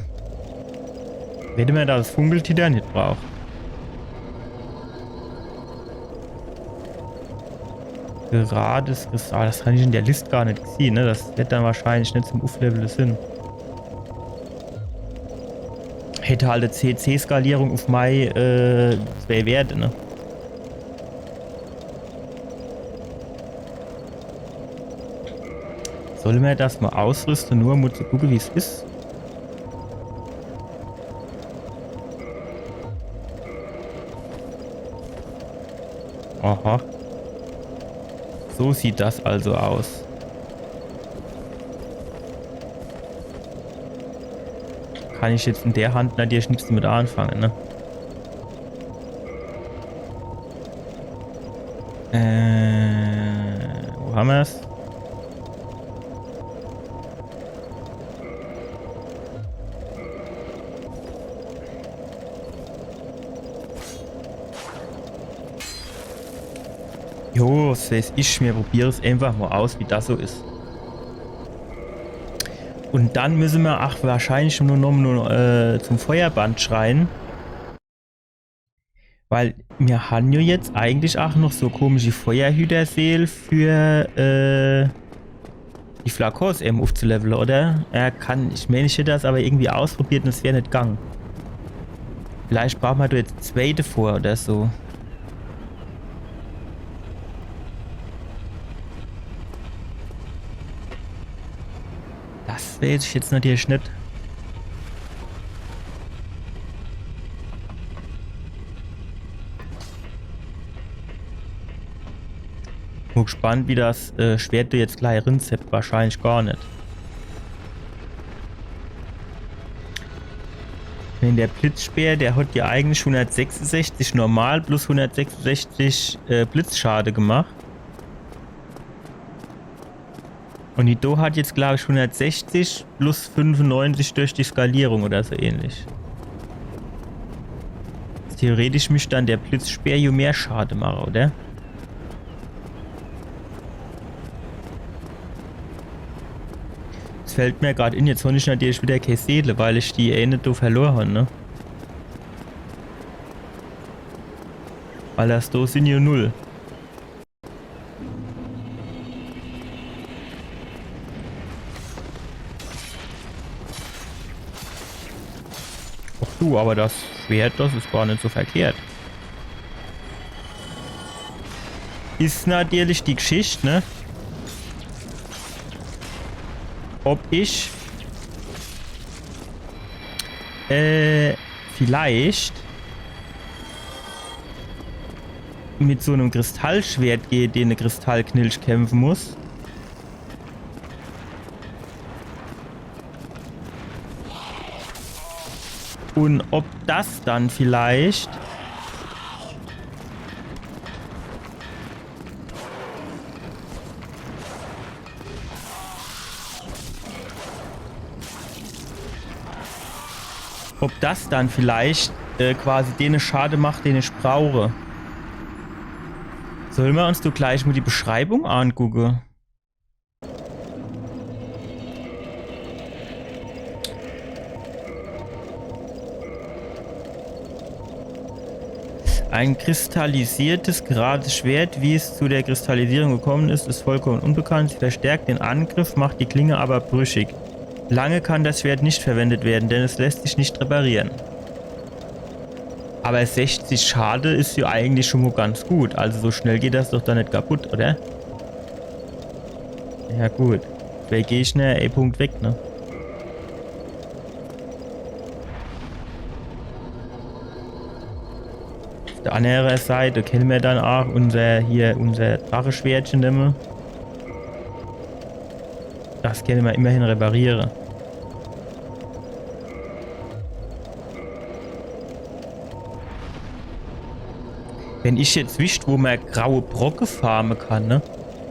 Wenn mer das Funkeltitanit braucht. Grades Kristall, das han ich in der List gar net gesieh, ne? Das wird dann wahrscheinlich net zum Ufflevele sin. Hätt halt e C-C-Skalierung uff mei, äh, zwei Werte, ne? Solle mer das mo ausrüste, nur mo zu gucke, wie's is? Aha. So sieht das also aus. Kann ich jetzt in der Hand natürlich nix damit anfange, ne? Äh, wo ham mer's? Jo, was weiß ich, mir probiere's einfach mo aus, wie das so is. Und dann müsse mer ach wahrscheinlich nur noch, nur, äh, zum Feuerbandschrein. Weil mir han jo jetzt eigentlich ach noch so komische Feuerhüterseel für, äh, die Flakons ewe uffzulevele, oder? Er kann, ich meen, ich hätt das aber irgendwie ausprobiert und es wär net gang. Vielleicht braucht mer do jetzt zwei davor oder so. Das weiß ich jetzt natürlich net. Mo gespannt, wie das, äh, Schwert do jetzt gleich rinzeppt. Wahrscheinlich gar net. Wenn der Blitzspeer, der hat ja eigentlich hundertsechsundsechzig normal plus hundertsechsundsechzig, äh, Blitzschade gemacht. Und die do hat jetzt, glaub ich, hundertsechzig plus fünfundneunzig durch die Skalierung oder so ähnlich. Theoretisch misst dann der Blitzspeer jo mehr Schade mache, oder? Es fällt mir grad in, jetzt han ich natürlich wieder kee Seele, weil ich die äne do verlor han, ne? Weil das do sin jo null. Ach du, aber das Schwert, das is gar net so verkehrt. Is natürlich die Geschicht, ne? Ob ich, äh, vielleicht mit so nem Kristallschwert gege den Kristallknilch kämpfe muss. Und ob das dann vielleicht Ob das dann vielleicht äh, quasi dene Schade macht, den ich brauche. Solle mer uns doch gleich mo die Beschreibung angucke? Ein kristallisiertes, gerades Schwert, wie es zu der Kristallisierung gekommen ist, ist vollkommen unbekannt. Sie verstärkt den Angriff, macht die Klinge aber brüchig. Lange kann das Schwert nicht verwendet werden, denn es lässt sich nicht reparieren. Aber sechzig Schade is jo eigentlich schon mo ganz gut. Also so schnell geht das doch dann net kaputt, oder? Ja gut. Zwei Gegner, e Punkt weg, ne? Uff der annere Seit kenne mer dann aach unser, hier, unser Dracheschwertche nemme. Das kenne mer immerhin repariere. Wenn ich jetzt wisst, wo mer graue Brocke farme kann, ne?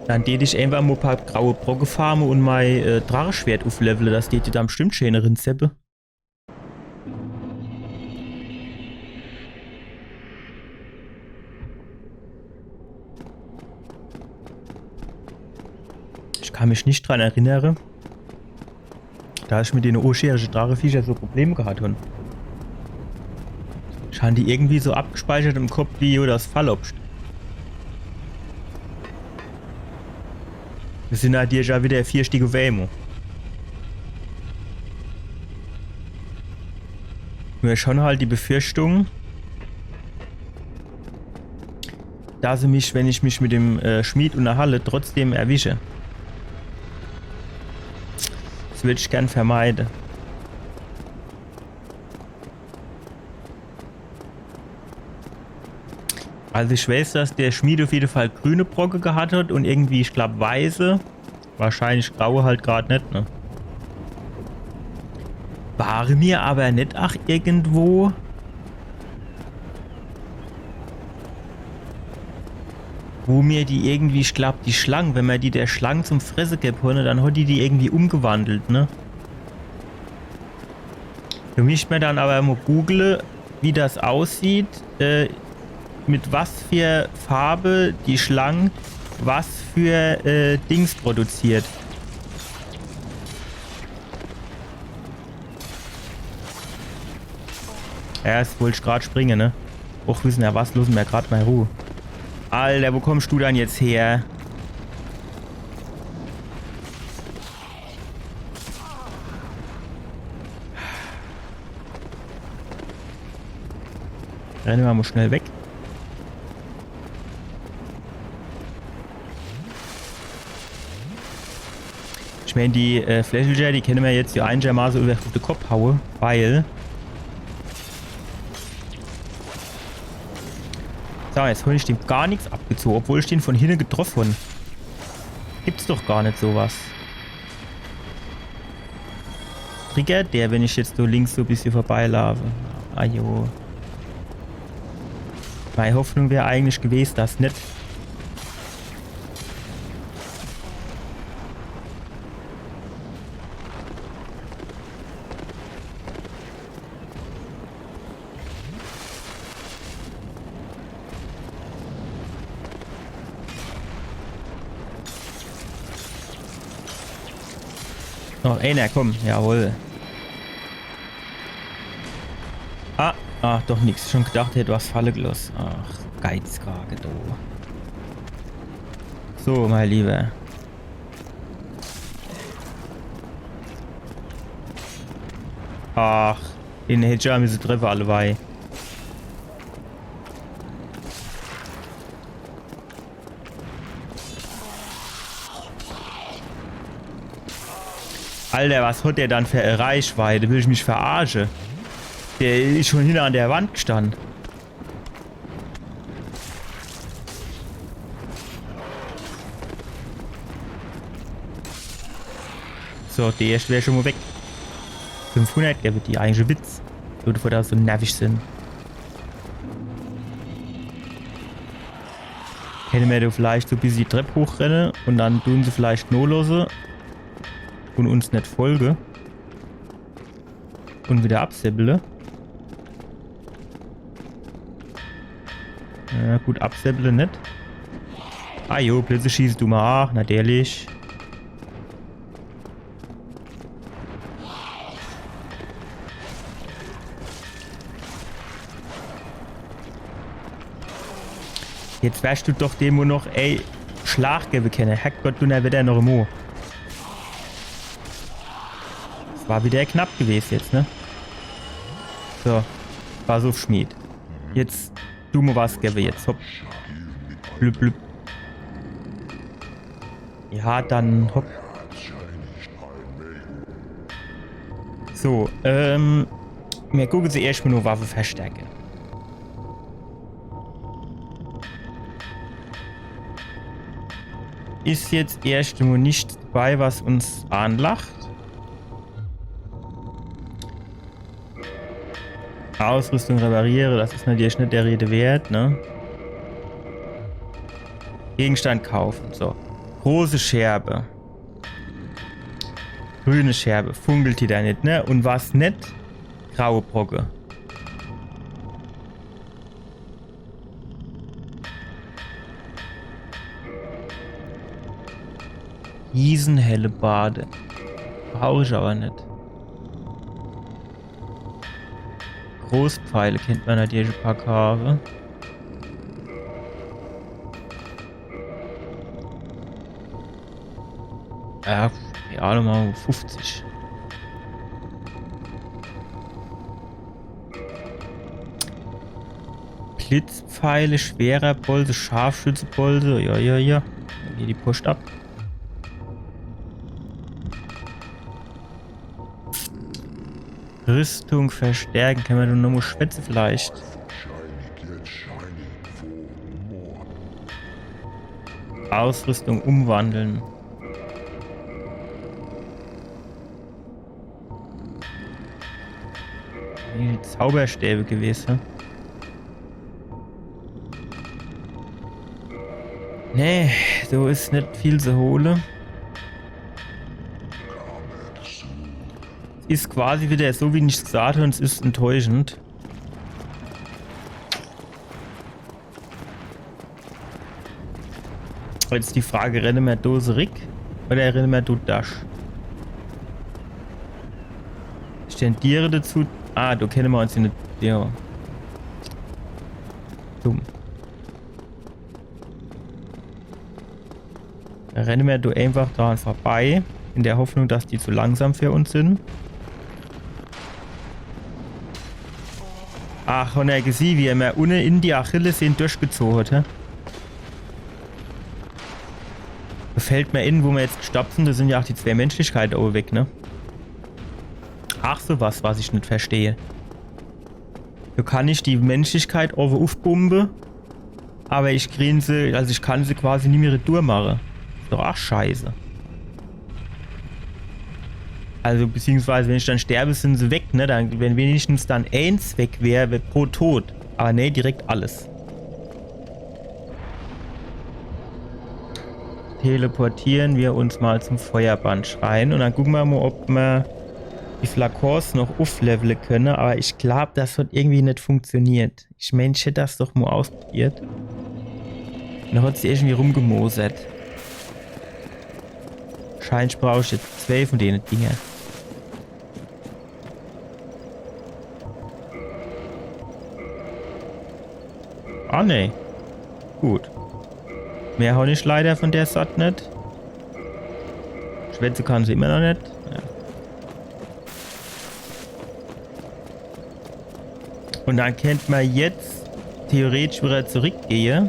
Dann tät ich einfach mo paar graue Brocke farme und mei äh, Dracheschwert ufflevele. Das tät dann bestimmt schäner rinseppe. Ich kann mich net dran erinnere, dass ich mit dene oscherische Dracheviecher so Probleme gehat hun. Ich han die irgendwie so abgespeichert im Kopp wie jo das Fallobscht. Des sin halt hier jo wieder vier Stück uff emol. Nur ich han halt die Befürchtung, dass se mich, wenn ich mich mit dem äh, Schmied unterhalle, trotzdem erwische. Des würd ich gern vermeide. Also ich weiß, dass der Schmied uff jede Fall grüne Brocke gehat hat und irgendwie, ich glaub, weiße. Wahrscheinlich graue halt grad net, ne? Ware mir aber net ach irgendwo, wo mir die irgendwie, ich glaub, die Schlang, wenn mer die der Schlang zum Fresse geb hunne, dann hat die die irgendwie umgewandelt, ne? Do misst mer dann aber mo google, wie das aussieht, äh, mit was für Farbe die Schlang was für äh, Dings produziert. Ja, des wollt ich grad springe, ne? Och, wissen er was, losse mer grad mol Ruh. Alter, wo kommst du dann jetzt her? Renne mer mo schnell weg. Ich mein, die äh, Fläschelcher, die kenne mer jetzt hier einigermaße uff de Kopp haue, weil... Sag mol, jetzt han ich dem gar nix abgezoge, obwohl ich den von hinne getroff han. Gibt's doch gar net so was. Triggert der, wenn ich jetzt so links so bissje vorbeilaafe? Ajo. Mei Hoffnung wär eigentlich gewes, dass net. Noch einer, komm, jawohl. Ah, ach, doch nix. Schon gedacht, hätt was falle geloss. Ach, Geizkrage, du. So, mein Lieber. Ach, den hätt ich ja misse treffe, alleweil. Alter, was hat der dann für e Reichweite? Will ich mich verarsche? Der is schon hinne an der Wand gestann. So, der erscht wär schon mo weg. Fünfhundert, der wird die eigentliche Witz. Nur bevor die so nervig sin. Kenne mer do vielleicht so e bissje die Trepp hochrenne un dann dun se vielleicht nolosse un uns net folge. Un wieder absäppele. Ja, gut, absäppele net. Ah jo, Blitze schieße du mol aach, natürlich. Jetzt wärscht du doch dem nur noch, ey, Schlag gewwe kenne. Herrgott, du, na, wird er noch im Mo. Das war wieder knapp gewese jetzt, ne? So, pass uff, Schmied. Jetzt du mo was gewwe jetzt. Hopp. Blub, blub. Ja, dann hopp. So, ähm, mir gucke se erscht mo nur Waffe verstärke. Is jetzt erscht mo nix dabei, was uns anlacht. Ausrüstung repariere, das is natürlich net der Rede wert, ne? Gegenstand kaufen, so. Große Scherbe. Grüne Scherbe, funkelt die do net, ne? Un was net? Graue Brocke. Riesenhellebarde. Brauch ich aber net. Großpfeile kennt mer natürlich e paar kaafe. Ja, ja, nochmal fuffzich. Blitzpfeile, schwerer Bolze, Scharfschützebolze, ja, ja, ja. Dann geht die Post ab. Rüstung verstärken, kenne mer do nochmo schwätze vielleicht? Ausrüstung umwandeln. Die Zauberstäbe gewese. Nee, do is net viel zu hole. Is quasi wieder so, wie ich's gesagt hab, un es is enttäuschend. Jetzt die Frage, renne mer do zerick oder renne mer do dorch? Ich tendiere dazu. Ah, do kenne mer uns in de, ja. Dumm. Dann renne mer do einfach dran vorbei, in der Hoffnung, dass die zu langsam für uns sin. Ach, un er gesieh, wie er mer unne in die Achillessehn durchgezoge hat, hä? Do fällt mer in, wo mer jetzt gestorb sin, do sin ja aach die zwee Menschlichkeite owe weg, ne? Ach, so was, was ich net verstehe. Do kann ich die Menschlichkeit owe uffbumbe, aber ich krien se, also ich kann se quasi nimmi retour mache. Is doch aach scheiße. Also, beziehungsweise, wenn ich dann sterbe, sin se weg, ne? Dann, wenn wenigstens dann eens weg wär, wär pro Tod. Aber nee, direkt alles. Teleportiere mer uns mal zum Feuerbandschrein un dann gucke mer mal, ob mer die Flakons noch ufflevele kenne. Aber ich glaub, das hat irgendwie net funktioniert. Ich mein, ich hätt das doch mo ausprobiert. Un do hat se irgendwie rumgemosert. Scheinbar brauch ich jetzt zwee von dene Dinger. Ah, nee. Gut. Mehr hab ich leider von der Sort net. Schwätze kann se immer noch net. Ja. Un dann kennt mer jetzt theoretisch wieder zurückgehe.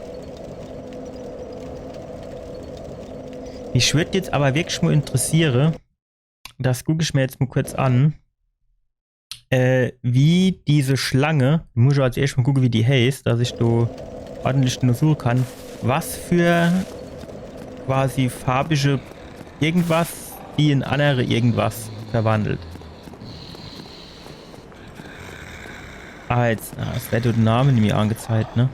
Mich würd jetzt aber wirklich mo interessiere, das guck ich mer jetzt mo kurz an, äh, wie diese Schlange, muss ich als erscht mo gucke, wie die heißt, dass ich do ordentlich untersuche kann, was für quasi farbische irgendwas, die in andere irgendwas verwandelt. Ah, jetzt, ah, es werd de Name nimmi angezeigt, ne?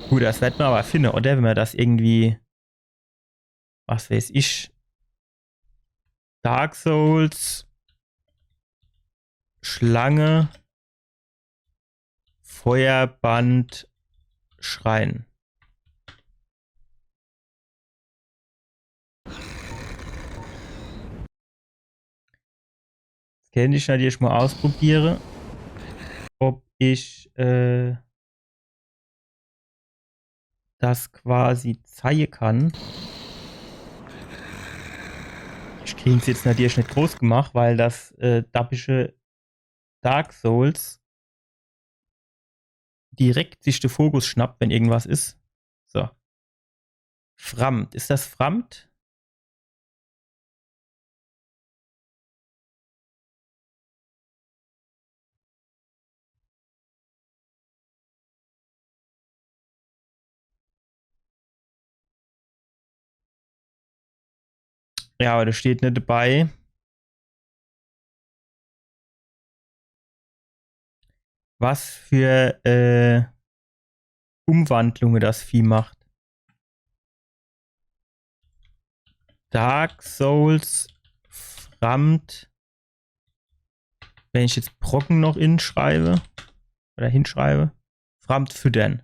Gut, das werd mer awwer finne, oder? Wenn mer das irgendwie, was weiß ich, Dark Souls, Schlange, Feuerband, Schrein. Das kann ich natürlich mol ausprobiere, ob ich, äh, das quasi zeige kann. Ich krieg's jetzt natürlich net groß gemacht, weil das, äh, dappische Dark Souls direkt sich de Fokus schnappt, wenn irgendwas is. So. Frammt. Is das frammt? Ja, awwer do steht net dabei, was für, äh, Umwandlunge das Vieh macht. Dark Souls, frammt. Wenn ich jetzt Brocken noch inschreibe oder hinschreibe, frammt füttern.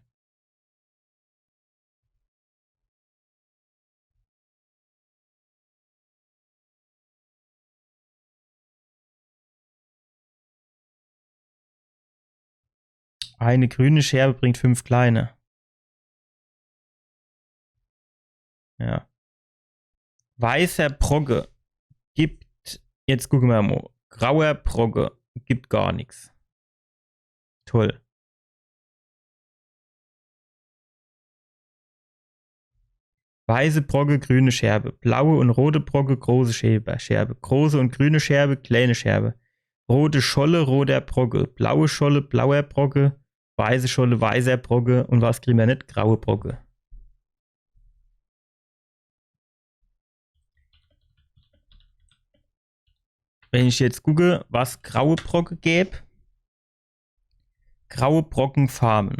Eine grüne Scherbe bringt fünf kleine. Ja. Weißer Brocke gibt, jetzt gucke mer mol. Grauer Brocke gibt gar nix. Toll. Weiße Brocke, grüne Scherbe. Blaue und rote Brocke, große Scherbe, Scherbe. Große und grüne Scherbe, kleine Scherbe. Rote Scholle, roter Brocke. Blaue Scholle, blauer Brocke. Weiße Scholle, weißer Brocke. Und was kriege mer net? Graue Brocke. Wenn ich jetzt gucke, was graue Brocke gäb. Graue Brocke farme.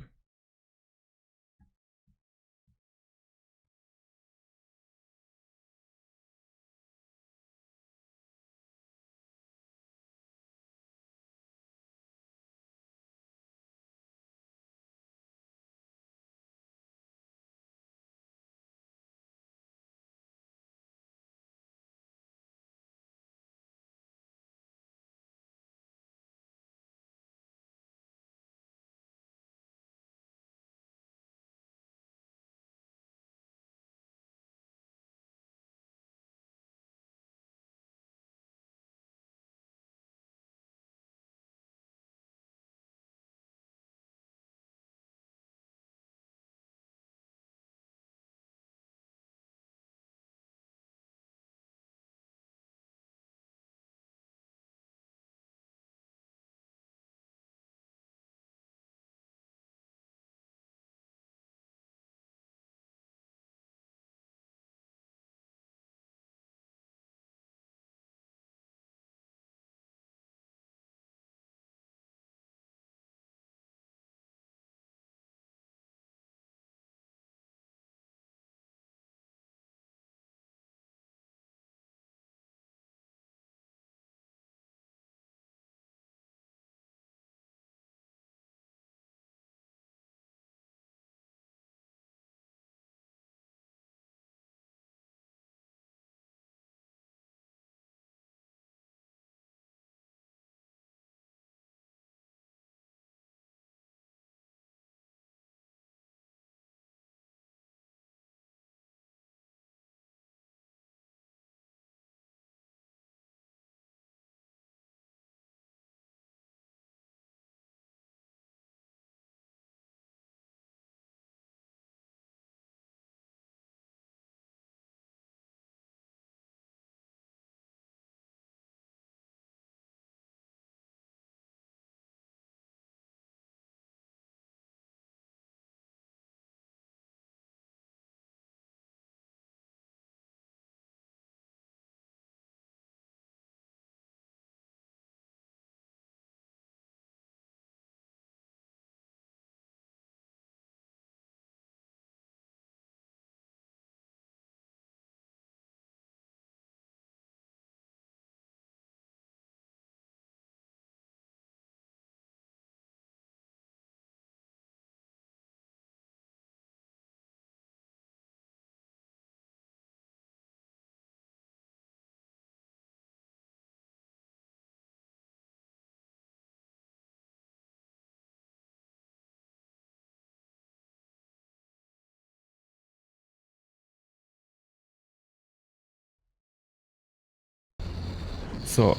So.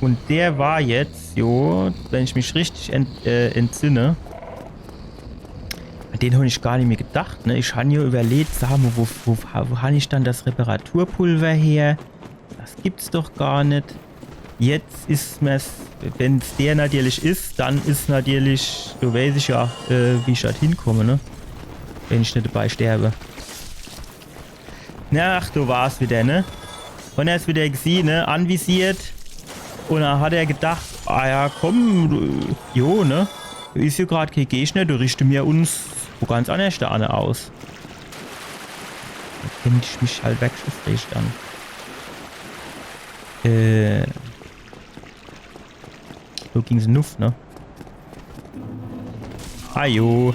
Und der war jetzt, jo, wenn ich mich richtig ent, äh, entsinne, an den hab ich gar nimmi gedacht, ne? Ich han jo überleet, sa mo, wo, wo, wo han ich dann das Reparaturpulver her? Das gibt's doch gar net. Jetzt is mer's, wenn's der natürlich is, dann is natürlich, do weiß ich ja, äh, wie ich dort hinkomme, ne? Wenn ich net dabei sterbe. Na, ach, do war's wieder, ne? Und er is wieder gesieh, ne? Anvisiert. Und dann hat er gedacht, ah ja, komm, du, jo, ne? Do is jo grad kee Gegner, do richte mir uns wo ganz annerscht do anne aus. Do kennt ich mich halt wirklich uffrege dann. Äh. So ging's nuff, ne? Ajo.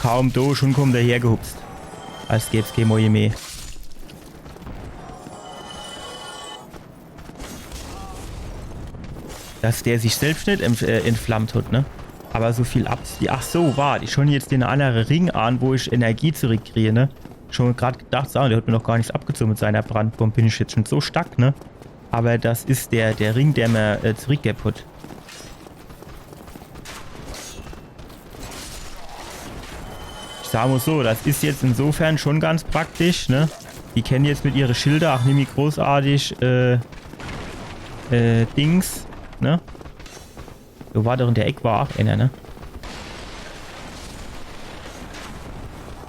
Kaum do, schon kommt er hergehupst. Als gäb's kee Moje mehr. Dass der sich selbst net entf äh, entflammt hat, ne? Aber so viel Abs-, ach so, wart, ich schon jetzt den annere Ring an, wo ich Energie zurückkriege, ne? Schon grad gedacht, sa, der hat mir noch gar nichts abgezogen mit seiner Brandbombe, bin ich jetzt schon so stark, ne? Aber das is der, der Ring, der mir, äh, zurückgegeben hat. Ich sa mo so, das is jetzt insofern schon ganz praktisch, ne? Die kennen jetzt mit ihre Schilder ach nimmi großartig, äh, äh, Dings, ne? Do war doch in der Eck war ach einer, ne?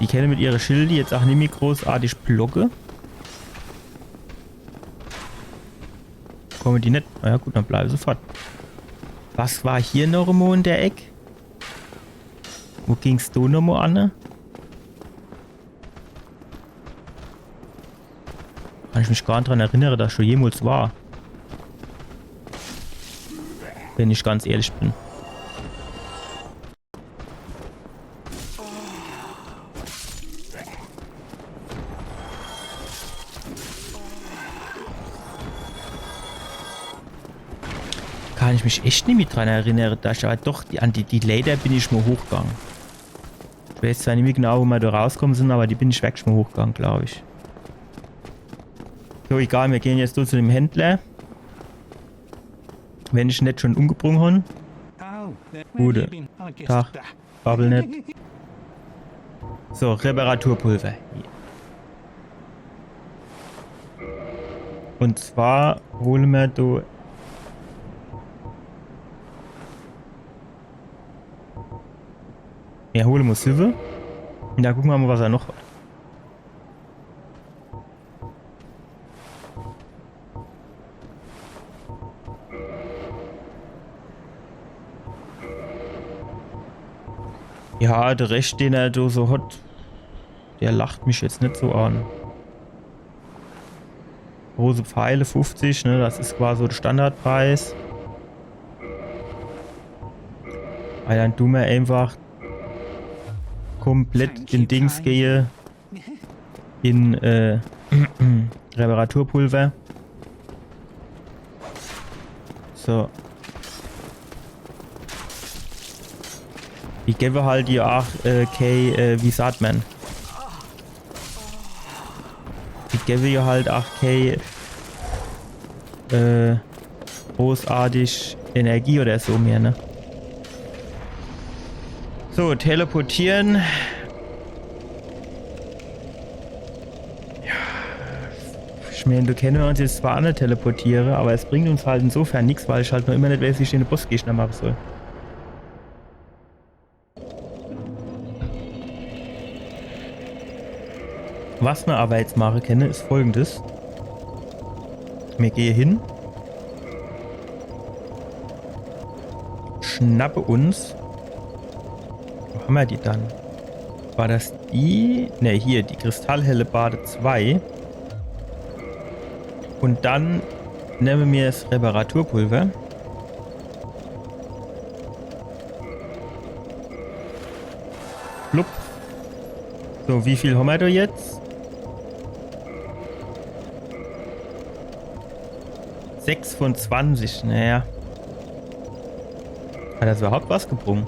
Die kennen mit ihre Schilder jetzt ach nimmi großartig blocke. Kommen die net? Na ja, gut, dann bleiben sie fort. Was war hier noch emo in der Eck? Wo ging's do nochmo anne? Kann ich mich gar net dran erinnere, dass ich schon jemals war. Wenn ich ganz ehrlich bin. Kann ich mich echt nimmi dran erinnere, dass ich aber doch, die, an die, die Leiter bin ich mo hochgegangen. Ich weiß zwar nimmi genau, wo mir do rauskommen sind, aber die bin ich wirklich mo hochgegangen, glaub ich. So, egal, mir gehen jetzt do zu dem Händler. Wenn ich net schon umgebrungen hon. Gute Tag, babbel net. So, Reparaturpulver. Und zwar hole mir do. Ja, hole mir siwwe. Und do gucke mir mo, was er noch hat. Ja, der Rescht, den er do so hat, der lacht mich jetzt net so an. Große Pfeile, fünfzig, ne, das is quasi so der Standardpreis. Weil dann du mir einfach komplett in Dings gehe. In, äh, Reparaturpulver. So. Die gebe halt jo ach, äh, kee, äh, wie sagt man? Die gebe jo halt ach kee, äh, großartig Energie oder so mehr, ne? So, teleportieren. Ja. Ich mein, do kenne mir uns jetzt zwar anne teleportiere, aber es bringt uns halt insofern nix, weil ich halt noch immer net weiß, wie ich den Bossgegner mache soll. Was mir aber jetzt mache kenne, is Folgendes. Mir gehe hin. Schnappe uns. Wo hammer die dann? War das die? Ne, hier, die Kristallhellebarde zwei. Und dann nemme mir das Reparaturpulver. Blub. So, wie viel hammer do jetzt? Sechs von zwanzig, naja. Hat das überhaupt was gebrungen?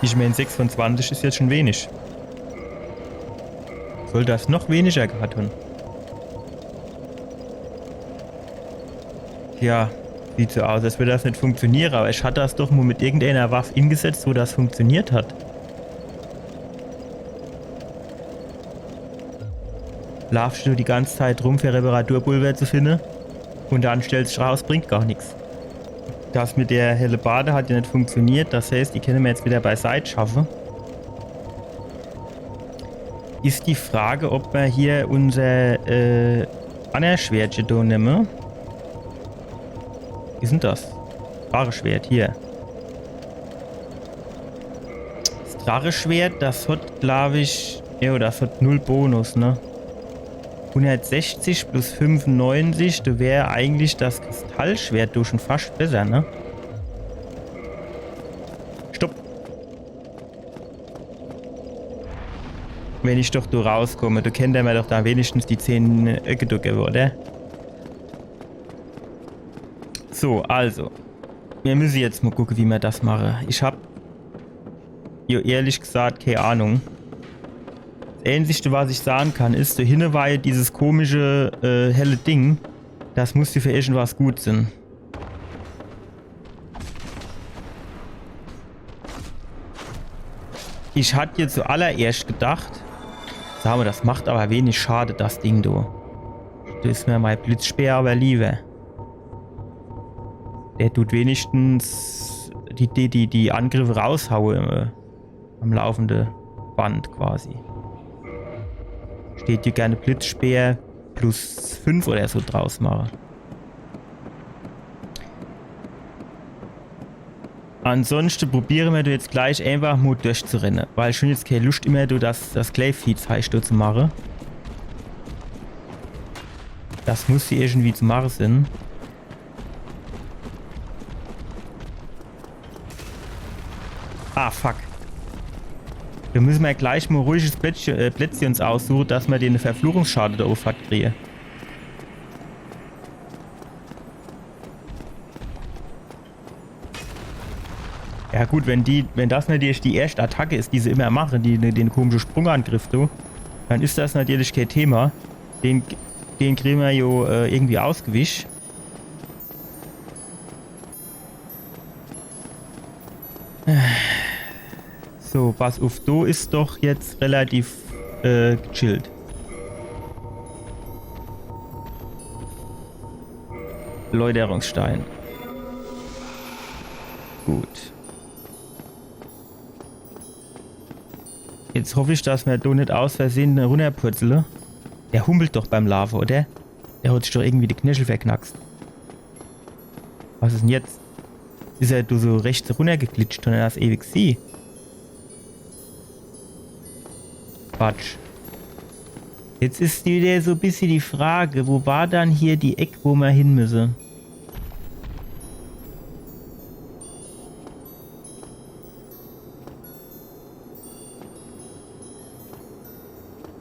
Ich mein, sechs von zwanzig is jetzt schon wenig. Soll das noch weniger gehat hun? Ja, sieht so aus, als würd das net funktioniere, aber ich hat das doch mo mit irgendeiner Waff ingesetzt, wo das funktioniert hat. Laafsch du die ganze Zeit rum, für Reparaturbulver zu finde und dann stellsch raus, bringt gar nix. Das mit der Hellebarde hat ja net funktioniert, das heißt, die kenne mer jetzt wieder beiseit schaffe. Is die Frage, ob mer hier unser, äh, anner Schwertche do nemme. Wie is denn das? Dracheschwert hier. Das Dracheschwert, das hat, glaub ich, jo, das hat null Bonus, ne? Hundertsechzig plus fünfundneunzig, do wär eigentlich das Kristallschwert doch schon fascht besser, ne? Stopp. Wenn ich doch do rauskomme, do kennt er mer doch do wenigstens die zehn Öcke do gewwe, oder? So, also. Mir müsse jetzt mo gucke, wie mer das mache. Ich hab, jo, ehrlich gesagt, kee Ahnung. Das Einzigste, was ich sage kann, is, do hinne war jo dieses komische, äh, helle Ding. Das muss jo für irgendwas gut sin. Ich hat jetzt zuallererscht gedacht, sag mo, das macht aber wenig Schade, das Ding, du. Do is mer mei Blitzspeer aber lieber. Der tut wenigstens die, die, die, die Angriffe raushaue, äh, am laufende Band quasi. Steht hier gerne Blitzspeer plus fünf oder so draus mache. Ansonschte probiere mer do jetzt gleich einfach mo durchzurenne, weil schon jetzt kee Luscht immer do das, das Kleinviehzeich do zu mache. Das muss hier irgendwie zu mache sin. Ah, fuck. Do müsse mer gleich mo ruhiges Plätzche, äh, Plätzche uns aussuche, dass mer den Verfluchungsschade do uff hat kriege. Ja gut, wenn die, wenn das natürlich die erschte Attacke is, die se immer mache, die, den komische Sprungangriff, du, dann is das natürlich kee Thema. Den, den kriege mer jo, äh, irgendwie ausgewischt. So, pass uff, do is doch jetzt relativ, äh, gechillt. Läuterungsstein. Gut. Jetzt hoff ich, dass mer do net aus Versehe runnerpurzele. Der humpelt doch beim Laafe, oder? Der hat sich doch irgendwie die Knöchel verknackst. Was is denn jetzt? Is er do so rechts runnergeglitscht un er das ewig sieht? Quatsch. Jetzt is wieder so bissje die Frage, wo war dann hier die Eck, wo mer hin müsse?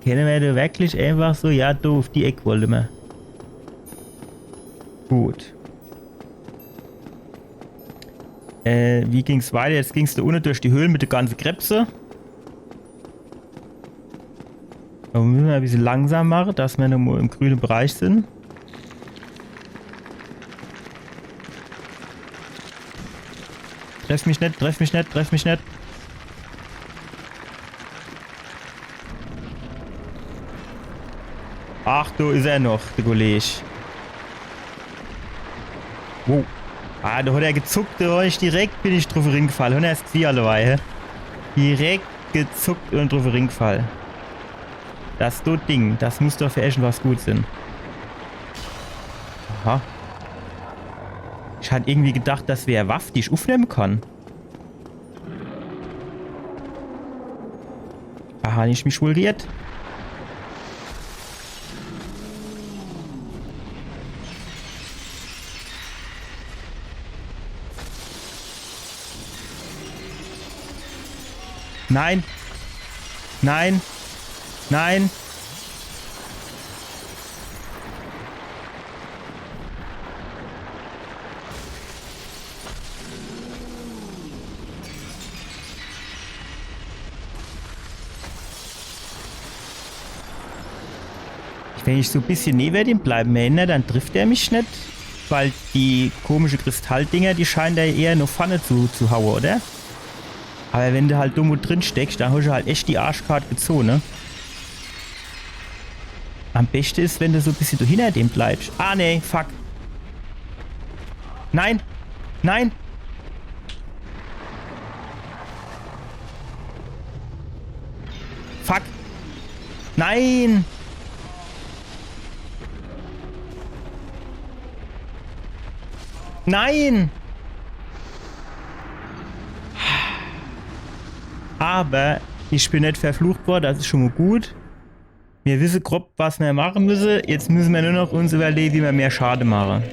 Kenne mer do wirklich einfach so? Ja, do uff die Eck wolle mer. Gut. Äh, wie ging's weiter? Jetzt ging's do unne durch die Höhle mit de ganze Krebse. Do müsse mer e bissje langsam mache, dass mer nochmo im grüne Bereich sin. Treff mich net, treff mich net, treff mich net. Ach, do is er noch, de Kolleg. Wow. Ah, do hat er gezuckt, do hab ich direkt, bin ich druff ringefall. Hon er's gesieh alleweil, hä? Direkt gezuckt un druff ringefall. Das do Ding, das muss doch für irgendwas gut sin. Aha. Ich hat irgendwie gedacht, das wär e Waff, die ich uffnemme kann. Da hab ich mich wohl geirrt. Nein. Nein. Nein. Wenn ich so e bissje newer dem bleibe, ne, dann trifft er mich net. Weil die komische Kristalldinger, die scheinen do eher no vorne zu, zu haue, oder? Awwer wenn de halt dumm drin stecksch, dann hosch halt echt die Arschkart gezoge, ne? Am beschte is, wenn de so e bissje do hinner dem bleibsch. Ah, nee, fuck. Nein! Nein! Fuck! Nein! Nein! Awwer ich bin net verflucht worre, das is schun mo gut. Mir wisse grob, was mir mache müsse. Jetzt müsse mir nur noch uns iwwerlehe, wie mir mehr Schade mache.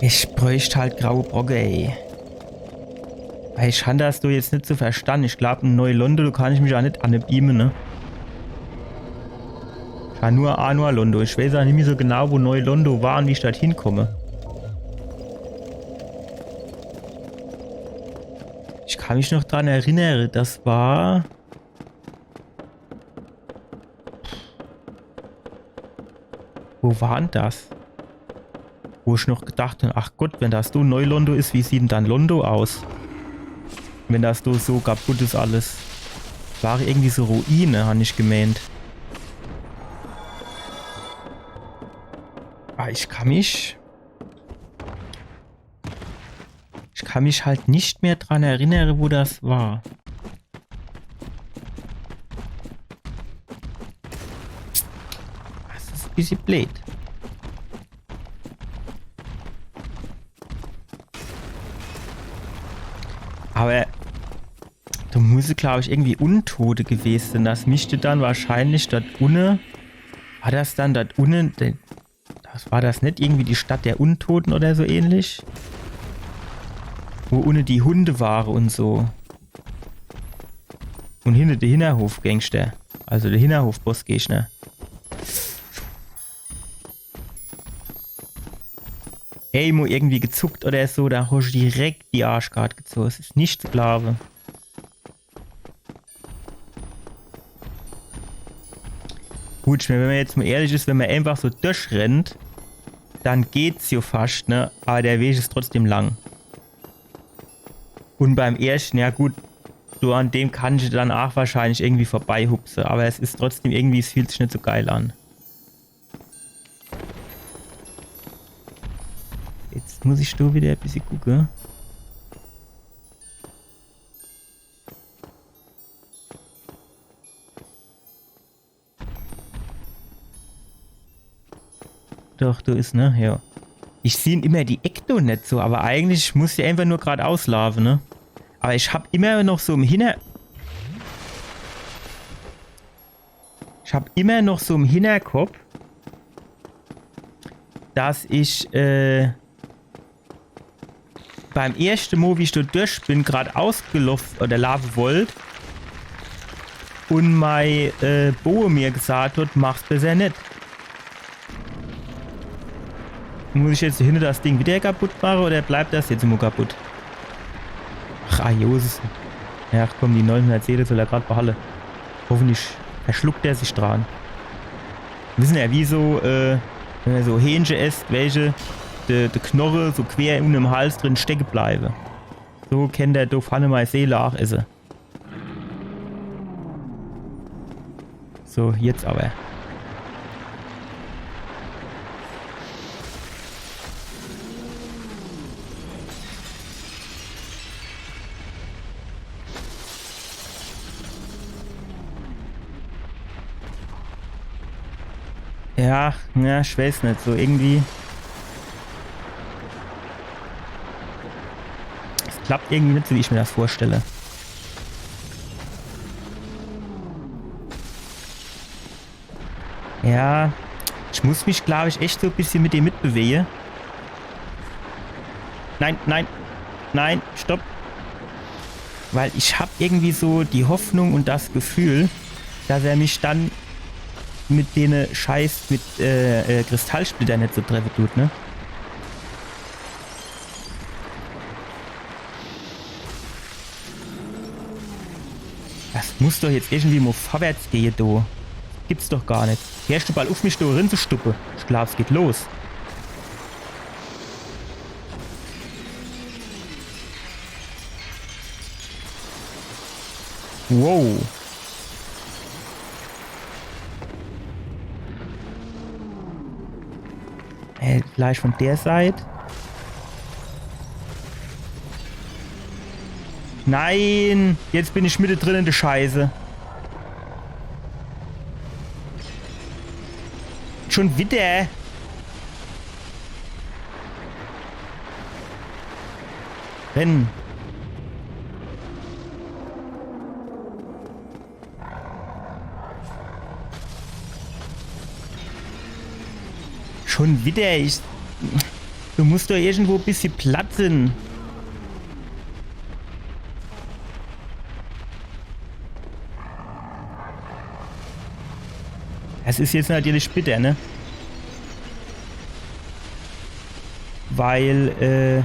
Ich bräucht halt graue Brocke, ey. Ey, ich han das do jetzt net so verstann. Ich glaab, in Neu-Londo, do kann ich mich jo net anbeame, ne? Ja, nur Anor Londo. Ich weiß jo nimmi so genau, wo Neu-Londo war un wie ich dort hinkomme. Ich kann mich noch dran erinnere, das war... Wo war'n das? Wo ich noch gedacht han, ach Gott, wenn das do Neu-Londo is, wie sieht'n dann Londo aus? Wenn das do so kaputt is alles. War irgendwie so Ruine, han ich gemeent. Ah, ich kann mich Ich kann mich halt net mehr dran erinnere, wo das war. Das is e bissje bleed. Awwer do muss, glaab ich, irgendwie Untote gewese sin. Das misst dann wahrscheinlich dort unne. War das dann dort unne? De- Das war das net irgendwie die Stadt der Untoten oder so ähnlich? Wo unne die Hunde ware un so. Un hinne de Hinnerhofgangster. Also de Hinnerhof-Bossgegner. Ey, mo irgendwie gezuckt oder so, do hosch direkt die Arschkart gezoge. Es is net zu glaawe. Gut, ich mein, wenn ma jetzt mo ehrlich is, wenn ma einfach so durchrennt, dann geht's jo fascht, ne? Awwer de Weg is trotzdem lang. Un beim erschte, ja gut, so an dem kann ich dann aach wahrscheinlich irgendwie vorbeihupse, awwer es is trotzdem irgendwie, es fühlt sich net so geil an. Jetzt muss ich do wieder e bissje gucke. Doch, do is, ne? Jo. Ich seh immer die Eck do net so, awwer eigentlich muss ich einfach nur gradaus laafe, ne? Awwer ich hab immer noch so im Hinner-, ich hab immer noch so im Hinnerkopp, dass ich, äh, beim erschte Mo, wie ich do durch bin, gradaus geloff oder laafe wollt un mei, äh, Boe mir gesaat hat, mach's besser net. Muss ich jetzt hinne das Ding wieder kaputt mache oder bleibt das jetzt immer kaputt? Ach, ah, jo, es is, ja, komm, die neunhundert Seele soll er grad behalle. Hoffentlich verschluckt er sich dran. Wisse ja, wie so, äh, wenn ma so Hähnche esst, welche de, de Knoche so quer im Hals drin stecke bleibe. So kennt der do vorne mei Seele aach esse. So, jetzt awwer. Ja, ja, ich weiß net, so irgendwie. Es klappt irgendwie net so, wie ich mir das vorstelle. Ja, ich muss mich, glaub ich, echt so e bissje mit dem mitbewege. Nein, nein, nein, stopp. Weil ich hab irgendwie so die Hoffnung und das Gefühl, dass er mich dann mit dene Scheiß, mit, äh, äh, Kristallsplitter net so treffe tut, ne? Das muss doch jetzt irgendwie mo vorwärts gehe, du. Gibt's doch gar net. Hörscht du bald uff, mich do rin zu stuppe? Ich glaab, es geht los. Wow. Äh, gleich von der Seit. Nein! Jetzt bin ich mittedrin in de Scheiße. Schon wieder? Renn. Schon wieder, ich. Du musst doch irgendwo e bissje Platz sin. Es is jetzt natürlich bitter, ne? Weil, äh,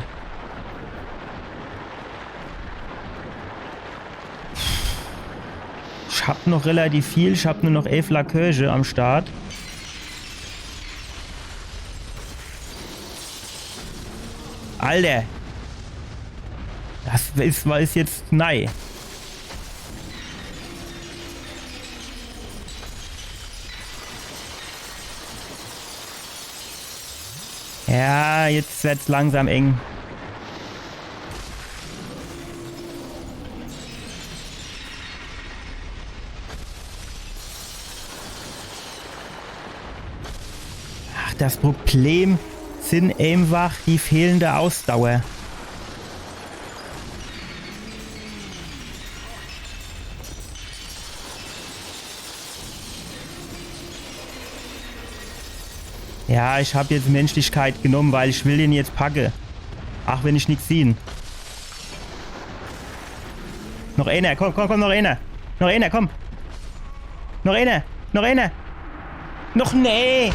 ich hab noch relativ viel, ich hab nur noch elf Lakirche am Start. Alter. Das is, is jetzt nei. Ja, jetzt werd's langsam eng. Ach, das Problem sin einfach die fehlende Ausdauer. Ja, ich hab jetzt Menschlichkeit genomm, weil ich will den jetzt packe. Ach, wenn ich nix sieh. Noch eener, komm, komm, komm, noch eener. Noch eener, komm. Noch eener, noch eener. Noch, nee.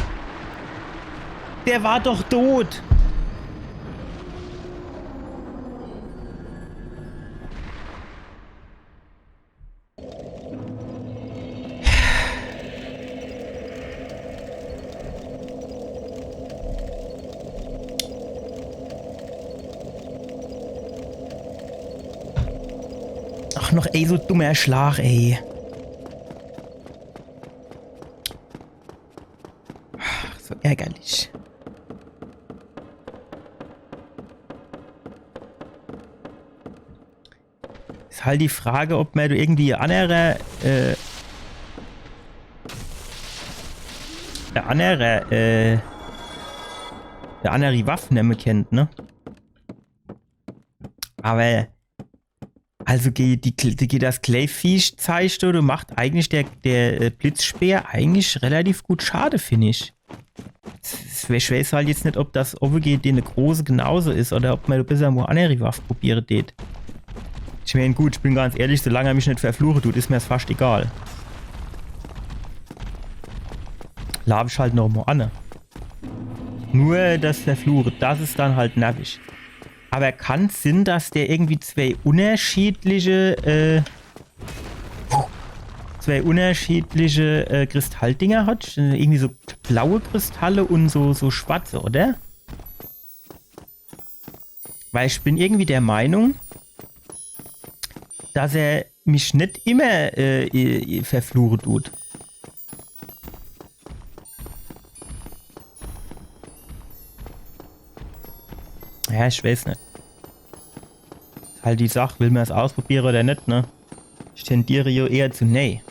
Der war doch tot. Ach, noch, ey, so dummer Schlag, ey. Ach, so ärgerlich. Is halt die Frage, ob mer do irgendwie annere, äh, e annere, äh, e anneri Waff nemme kennt, ne? Aber, also ge-, die, Kl-, die, ge-, das Kleiviech-Zeich do, do macht eigentlich der, der, äh, Blitzspeer eigentlich relativ gut Schade, find ich. Ich we-, ich weeß halt jetzt net, ob das owwe gege dene Große genauso is oder ob mer do besser mo anneri Waff probiere deet. Ich meen, gut, ich bin ganz ehrlich, solang er mich net verfluche dut, is mer's fascht egal. Laaf ich halt noch mo anne. Nur das Verfluche, das is dann halt nervig. Aber kann's sinn, dass der irgendwie zwee unterschiedliche, äh, zwee unterschiedliche, äh, Kristalldinger hat? Irgendwie so blaue Kristalle und so, so schwarze, oder? Weil ich bin irgendwie der Meinung, dass er mich net immer, äh, äh, verfluche dut. Ja, ich weeß net. Is halt die Sach, will mer's ausprobiere oder net, ne? Ich tendiere jo eher zu nee.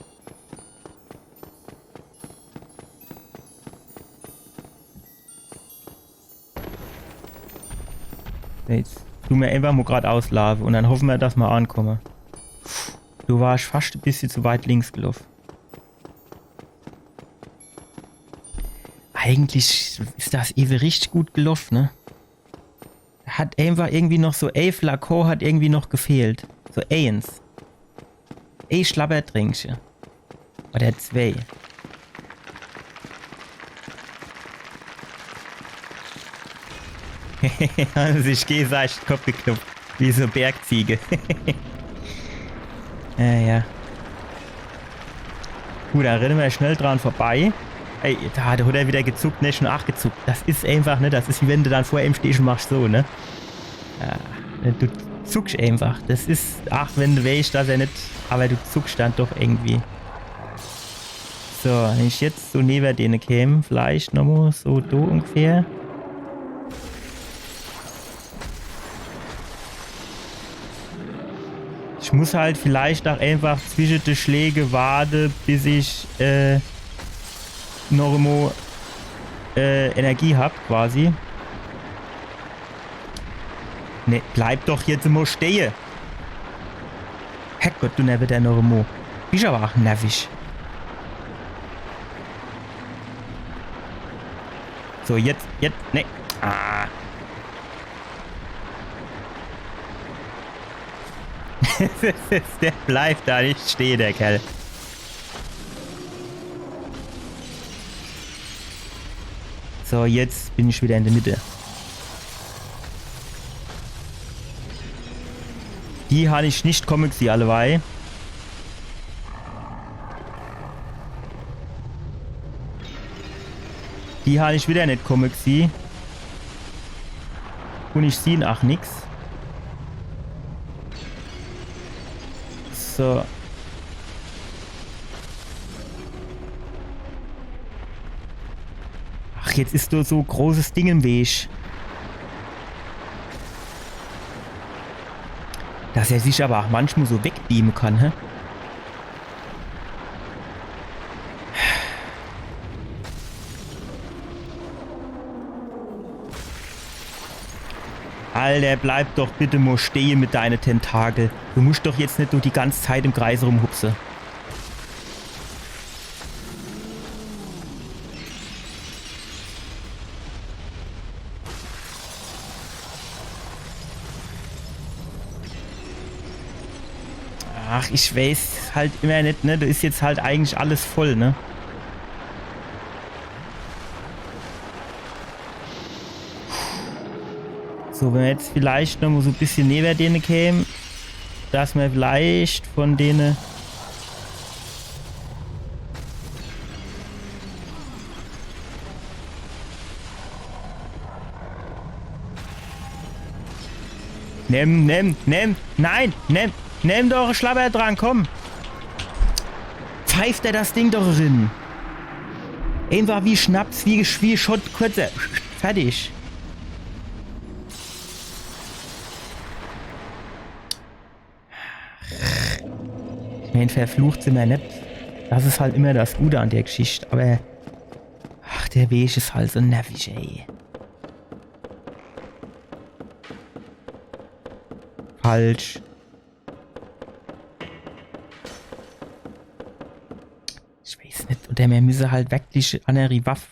Jetzt du mer einfach mo gradaus laafe und dann hoffe mer, dass mer ankomme. Du warsch fascht e bissje zu weit links geloff. Eigentlich is das ewe richtig gut geloff, ne? Hat einfach irgendwie noch so e Flakon hat irgendwie noch gefehlt. So eens. E Schlabbertränkche. Oder zwee. Haben sich gegenseitig den Kopf geklopft. Wie so Bergziege. Ja, ja. Gut, da renne mer schnell dran vorbei. Ey, da, da hat er wieder gezuckt, ne, schon aach gezuckt. Das is einfach, ne, das is wie wenn de dann vor em stehsch un machsch so, ne? Ja, du zucksch einfach. Das is, aach wenn de weesch, dass er net, aber du zucksch dann doch irgendwie. So, wenn ich jetzt so newer dene käm, vielleicht nochmo so do ungefähr. Ich muss halt vielleicht aach einfach zwische de Schläge warte, bis ich, äh, noch emo, äh, Energie hab, quasi. Ne, bleib doch jetzt emo stehe. Herrgott, du nervt der noch emo. Bisch aber aach nervisch. So, jetzt, jetzt, ne. Ah. Der bleibt da net stehe, der Kerl. So, jetzt bin ich wieder in de Mitte. Die han ich net komme gsieh, alleweil. Die han ich wieder net komme gsieh. Un ich sieh aach nix. So. Ach, jetzt is do so großes Ding im Weg. Dass er sich aber aach manchmal so wegbeame kann, hä? Alter, bleib doch bitte mo stehe mit deine Tentakel. Du musch doch jetzt net nur die ganze Zeit im Kreis rumhupse. Ach, ich weiß halt immer net, ne? Do is jetzt halt eigentlich alles voll, ne? So, wenn mer jetzt vielleicht noch mo so e bissje newer dene käm, dass mer vielleicht von dene Nemm, nemm, nemm. Nein, nemm. Nemm doch Schlabbertrank, komm. Pfeift er das Ding doch rin. Einfach wie Schnaps, wie, wie Schott, kurzer. Fertig. Ich mein, verflucht sin mer net. Das is halt immer das Gute an der Geschicht, aber ach, der Weg is halt so nervig, ey. Falsch. Ich weiß net, oder mer müsse halt wirklich annere Waff.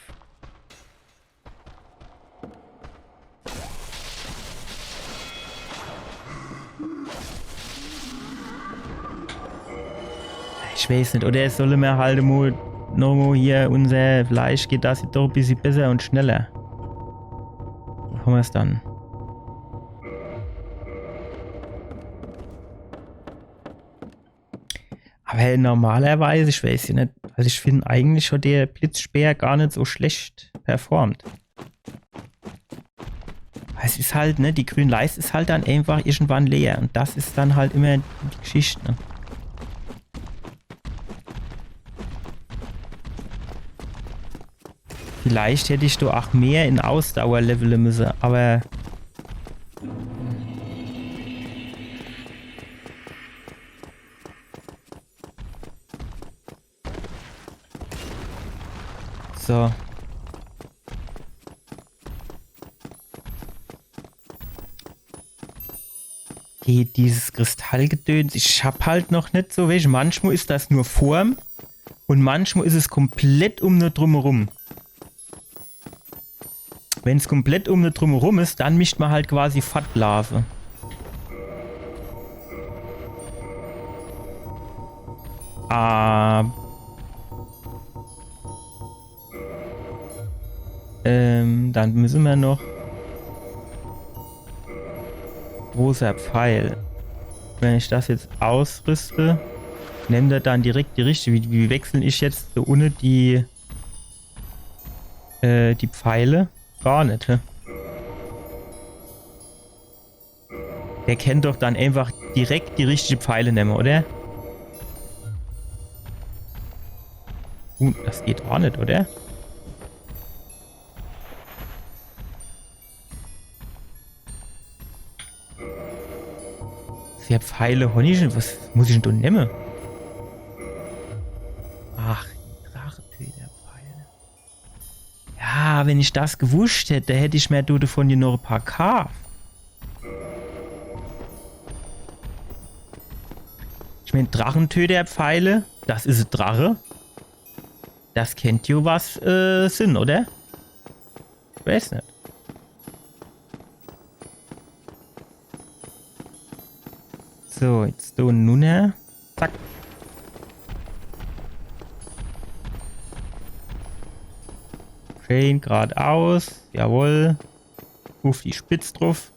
Ich weiß net, oder solle mer halt mo, noch mo hier unser, vielleicht geht das doch e bissje besser und schneller. Wo hammer's dann? Aber normalerweise, ich weiß ja net, also ich find, eigentlich hat der Blitzspeer gar net so schlecht performt. Es is halt, ne, die grün Leist is halt dann einfach irgendwann leer und das is dann halt immer die Geschicht, ne? Vielleicht hätt ich doch ach mehr in Ausdauer levele müsse, aber so. Die, dieses Kristallgedöns, ich hab halt noch net so welche. Manchmal is das nur Form und manchmal is es komplett um nur drumherum. Wenn's komplett um nur drumherum is, dann misst mer halt quasi fortlaafe. Ah. Ähm, dann müsse mer noch. Großer Pfeil. Wenn ich das jetzt ausrüste. Nemme mer dann direkt die richtige. Wie, wie wechsel ich jetzt do unne die, äh, die Pfeile? Gar net, hä? Der kennt doch dann einfach direkt die richtige Pfeile nemme, oder? Uh, das geht gar net, oder? Für Pfeile hon ich denn, was muss ich denn do nemme? Ach, Drachetöterpfeile. Ja, wenn ich das gewusst hätt, do hätt ich mer do davon jo noch e paar kaaft. Ich mein, Drachentöterpfeile, das is e Drache. Das kennt jo was, äh, sinn, oder? Ich weiß net. So, jetzt do nunner. Zack. Schön gradaus. Jawohl. Uff die Spitz druff.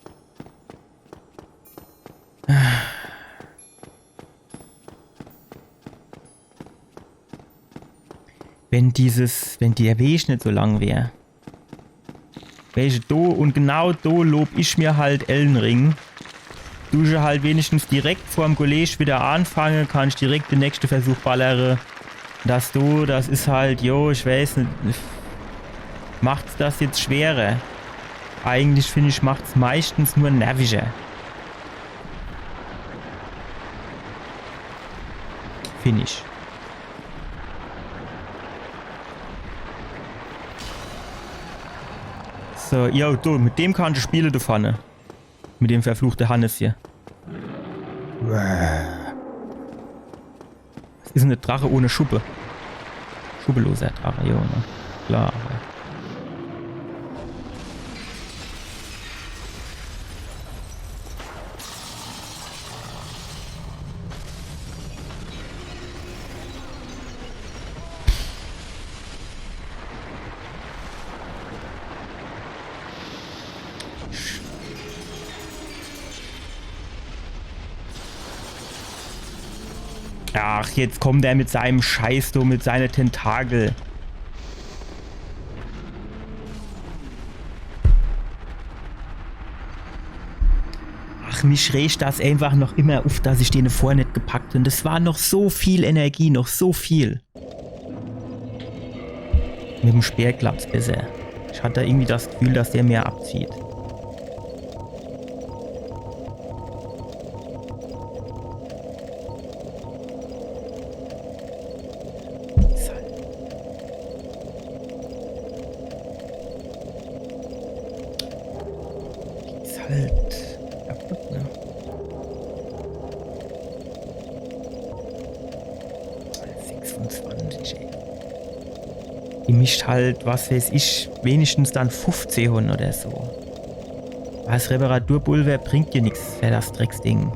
Wenn dieses, wenn der Weg net so lang wär. Welche do und genau do lob ich mir halt Elden Ring. Du se halt wenigstens direkt vorm Kolleg wieder anfange, kann ich direkt de nächste Versuch ballere. Das do, das is halt, jo, ich weiß net, macht's das jetzt schwerer. Eigentlich, find ich, macht's meistens nur nervischer. Find ich. So, jo, du, mit dem kannsch spiele, du Pfanne. Mit dem verfluchte Hannes hier. Das is e Drache ohne Schuppe. Schuppeloser Drache, jo, ne? Klar. Ach, jetzt kommt er mit seinem Scheiß, du, mit seine Tentakel. Ach, mich regt das einfach noch immer uff, dass ich den vorher net gepackt hab. Das war noch so viel Energie, noch so viel. Mit dem Speer klappt's besser. Ich hatte irgendwie das Gefühl, dass der mehr abzieht. Ist halt, ist halt kaputt, ne? Sechsundzwanzig, ey. Die misst halt, was weiß ich, wenigstens dann fuffzeh hunn oder so. Als Reparaturbulwer bringt dir nix, wär das Drecksding.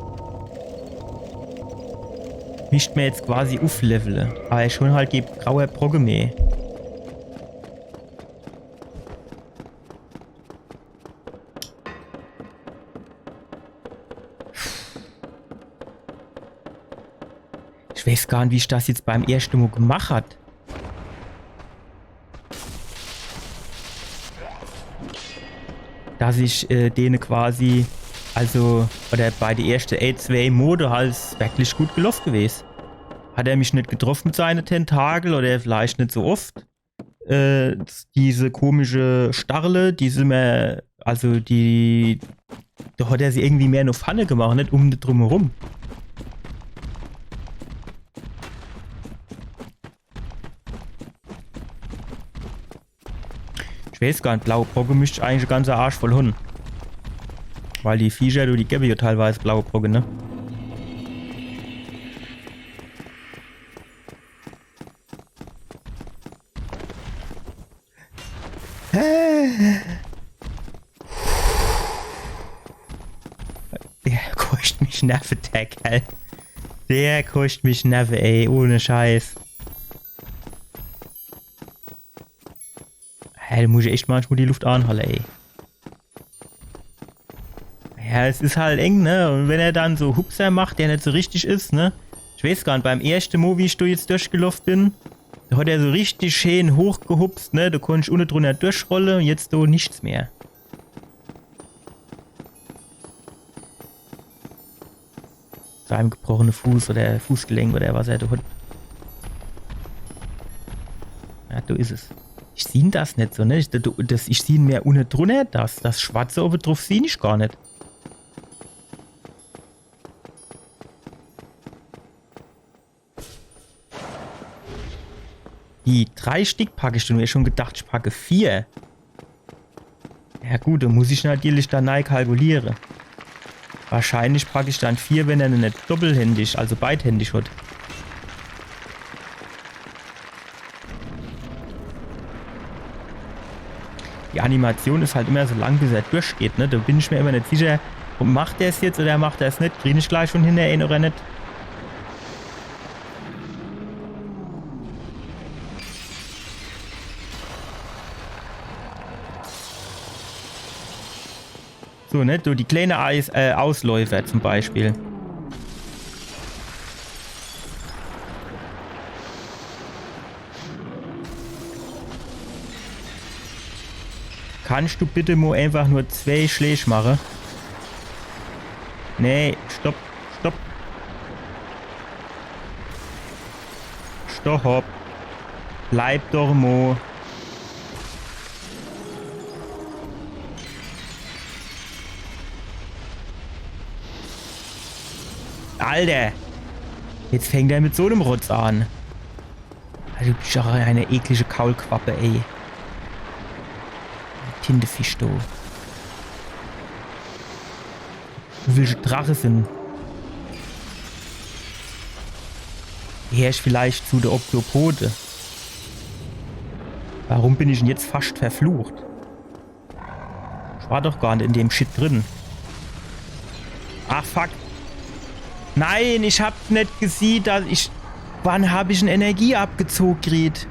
Misst mer jetzt quasi ufflevele. Aber ich hunn halt kee graue Brocke meh. Ich weiß gar net, wie ich das jetzt beim erschte Mo gemach hat. Dass ich, äh, dene quasi, also, oder bei de erschte, äh, zwee Mo, do halt is wirklich gut geloff gewes. Hat er mich net getroff mit seine Tentakel oder vielleicht net so oft? Äh, diese komische Stachele, die sin mer, also die, do hat er se irgendwie mehr no Pfanne gemach, net um, drumherum. Ich weiß gar net, blaue Brocke misst ich eigentlich de ganze Arsch voll hunn. Weil die Viecher, du, die gewwe jo teilweise blaue Brocke, ne? Der koscht mich Nerve, der Kerl. Der koscht mich Nerve, ey, ohne Scheiß. Hä, do muss ich echt manchmol die Luft anhalle, ey. Ja, es is halt eng, ne? Un wenn er dann so Hupser macht, der net so richtig is, ne? Ich weeß gar net, beim erschte Mo, wie ich do jetzt durchgeloff bin, do hat er so richtig schee hochgehupst, ne? Do konnt ich unne drunner durchrolle un jetzt do nix mehr. Seinem gebrochene Fuß oder Fußgelenk oder was er do hat. Ja, do is es. Ich sieh das net so, ne? Ich, do, das, ich sieh mehr unne drunner, das, das Schwarze owwe druff sieh ich gar net. Die drei Stick pack ich, do hab ich schon gedacht, ich packe vier. Ja gut, do muss ich natürlich dann nei kalkuliere. Wahrscheinlich pack ich dann vier, wenn er net doppelhändig, also beidhändig hat. Die Animation is halt immer so lang, bis er durchgeht, ne? Do bin ich mir immer net sicher, macht er's jetzt oder macht er's net? Krien ich gleich schon hinner een oder net? So, ne, so die kleine Eis-, äh, Ausläufer zum Beispiel. Kannst du bitte mo einfach nur zwei Schläg mache? Nee, stopp, stopp. Stopp. Bleib doch mo. Alter! Jetzt fängt er mit so nem Rotz an. Also, du bist doch eine eklige Kaulquappe, ey. Tintefisch, du. Wie willsche Drache sin? Gehör ich vielleicht zu de Oktopode? Warum bin ich denn jetzt fascht verflucht? Ich war doch gar net in dem Shit drin. Ach, fuck. Nein, ich hab net gesiehn, dass ich... Wann hab ich en Energie abgezoge kriet?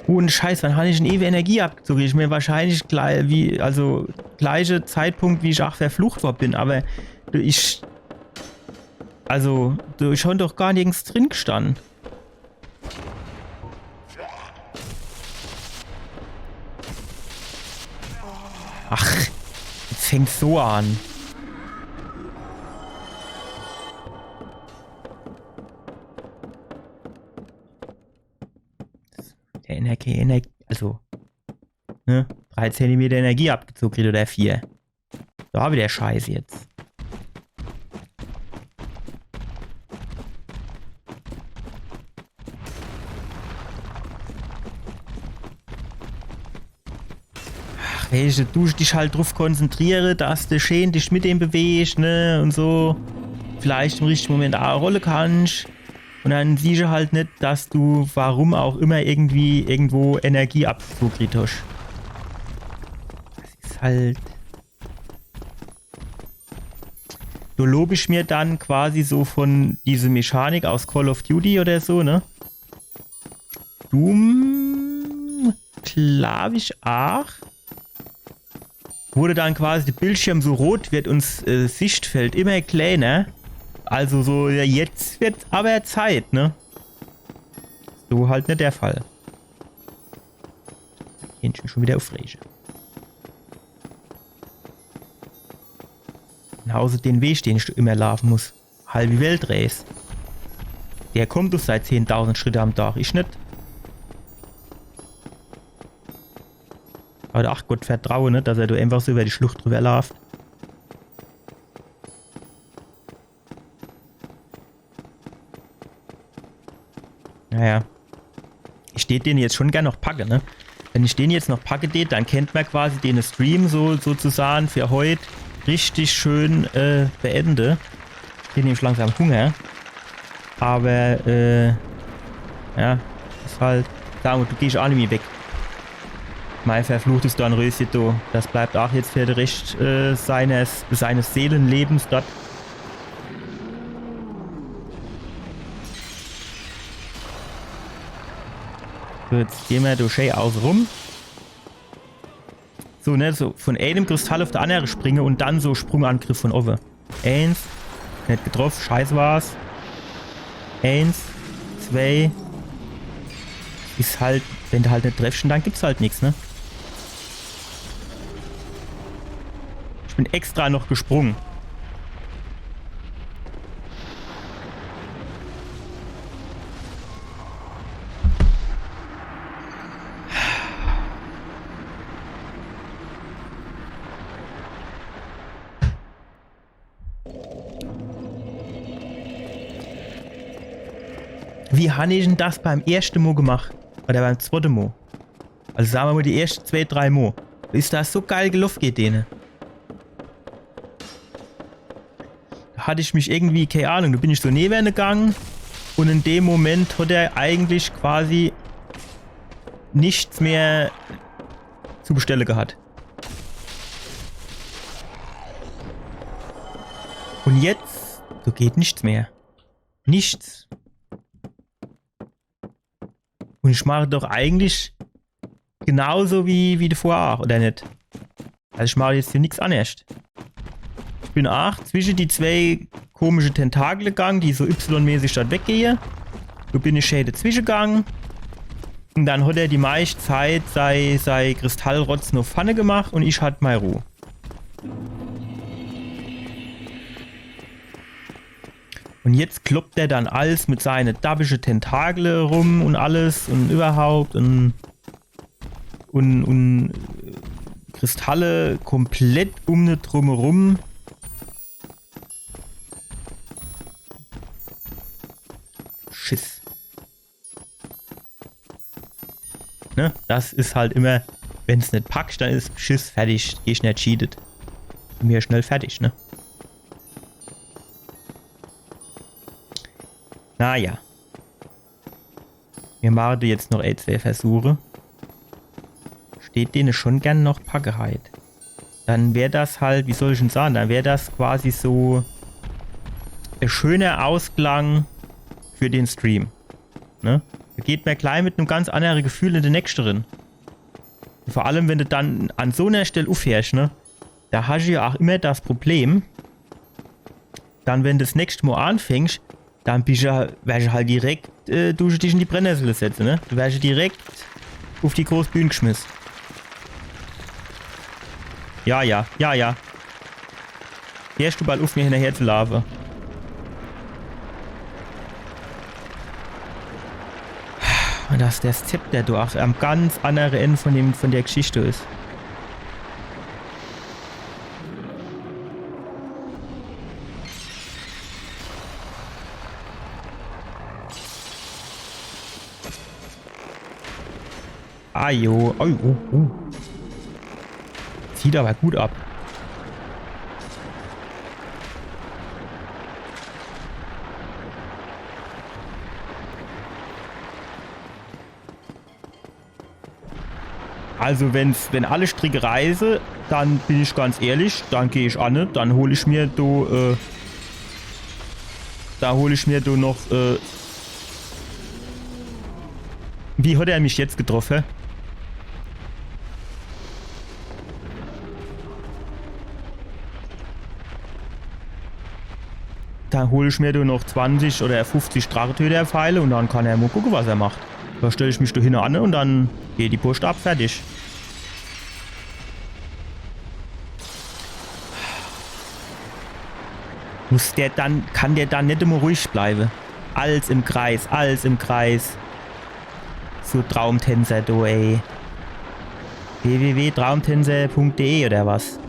Ohne Scheiß, wann hab ich en ewe Energie abgezoge? Ich mir wahrscheinlich gleich, wie, also gleiche Zeitpunkt, wie ich ach verflucht wor bin, aber ich, also, do is doch gar nirgends drin gestann. Ach, jetzt fängt's so an. Der Energie, Energie, also, ne? Drei Zentimeter Energie abgezoge kriet oder vier. Do hab ich de Scheiß jetzt. Ach, weescht, du dich halt druff konzentriere, dass de schee dich mit dem bewegst, ne, un so. Vielleicht im richtige Moment ach rolle kannst. Un dann siehscht halt net, dass du, warum auch immer, irgendwie irgendwo Energie abgezoge kriet hascht. Das is halt... Do lob ich mir dann quasi so von diese Mechanik aus Call of Duty oder so, ne? Doom, glaab ich, ach. Wo dann quasi de Bildschirm so rot werd un 's, äh, Sichtfeld immer kleiner. Also so, ja, jetzt werd aber Zeit, ne? So halt net der Fall. Kann ich mich schon wieder uffrege. Genauso den Weg, den ich immer laafe muss. Halbi Weltrees. Der kommt doch seit zehntausend Schritte am Tag. Ich net. Aber ach Gott, vertraue net, dass er do einfach so über die Schlucht drüber laaft. Naja. Ich tät den jetzt schon gern noch packe, ne? Wenn ich den jetzt noch packe tät, dann kennt mer quasi den Stream so, sozusagen für heut richtig schön, äh, beende. Ich krieg nämlich langsam Hunger. Aber, äh, ja, is halt, sag mo, du gehsch ach nimmi weg. Mei verfluchtes Dornrösche, du. Das bleibt ach jetzt für de Rest, äh, seines, seines Seelenlebens dort. So, jetzt gehn mer do schee außerum. So, ne, so von eenem Kristall uff de annere springe un dann so Sprungangriff von owwe. Eens. Net getroff, scheiße war's. Eens. Zwei. Is halt, wenn de halt net treffsch, dann gibt's halt nix, ne? Ich bin extra noch gesprunge. Wie han ich denn das beim erschte Mo gemacht? Oder beim zwotte Mo? Also sage mer mo, die erschte zwee, drei Mo. Is das so geil geloff, geht dene. Do hatt ich mich irgendwie, kee Ahnung, do bin ich so newe en gang un in dem Moment hat er eigentlich quasi nix mehr zu bestelle gehat. Un jetzt, do geht nix mehr. Nix. Un ich mach doch eigentlich genauso wie, wie davor aach, oder net? Also ich mach jetzt hier nix annerscht. Ich bin aach zwische die zwee komische Tentakel gang, die so Y-mäßig dort weggehe. Do bin ich schee dezwische gang. Un dann hat er die meischt Zeit sei, sei Kristallrotz no vorne gemacht un ich hatt mei Ruh. Un jetzt kloppt er dann alles mit seine dabische Tentakele rum un alles un überhaupt un, un, un Kristalle komplett um ne drumherum. Schiss. Ne? Das is halt immer, wenn's net packsch, dann is Schiss, fertig, geh schnell cheatet. Bin mir schnell fertig, ne? Naja. Mir mache do jetzt noch e, zwee Versuche. Steht dene schon gern noch Packeheit. Dann wär das halt, wie soll ich'n sage, dann wär das quasi so e schöner Ausklang für den Stream. Ne? Do geht mer gleich mit nem ganz annere Gefühl in de nächschte rin. Un vor allem, wenn de dann an so ner Stell uffhörsch, ne? Do hasch jo aach immer das Problem, dann, wenn de s nächscht Mo anfängsch, dann bisch jo, wersch halt direkt, äh, dusch dich in die Brennnessel setze, ne? Du wersch jo direkt uff die groß Bühn gschmiss. Ja, ja, ja, ja. Hörsch du bald uff, mir hinnerher zu laafe? Un dass der Zepter do aach am ganz annere End von dem, von der Gschicht is. Ah jo, oh, oh, oh. Zieht awwer gut ab. Also wenn's, wenn alle Stricke reiße, dann bin ich ganz ehrlich, dann geh ich anne, dann hol ich mir do, äh, do hol ich mir do noch, äh, wie hat er mich jetzt getroffe? Dann hol ich mir do noch zwanzig oder fuffzig Drachetöter-Pfeile un dann kann er mo gucke, was er macht. Do stell ich mich do hinne anne un dann geht die Post ab, fertig. Muss der dann, kann der dann net immer ruhig bleibe? Alles im Kreis, alles im Kreis. So Traumtänzer, du, ey. W W W Traumtänzer Punkt D E oder was?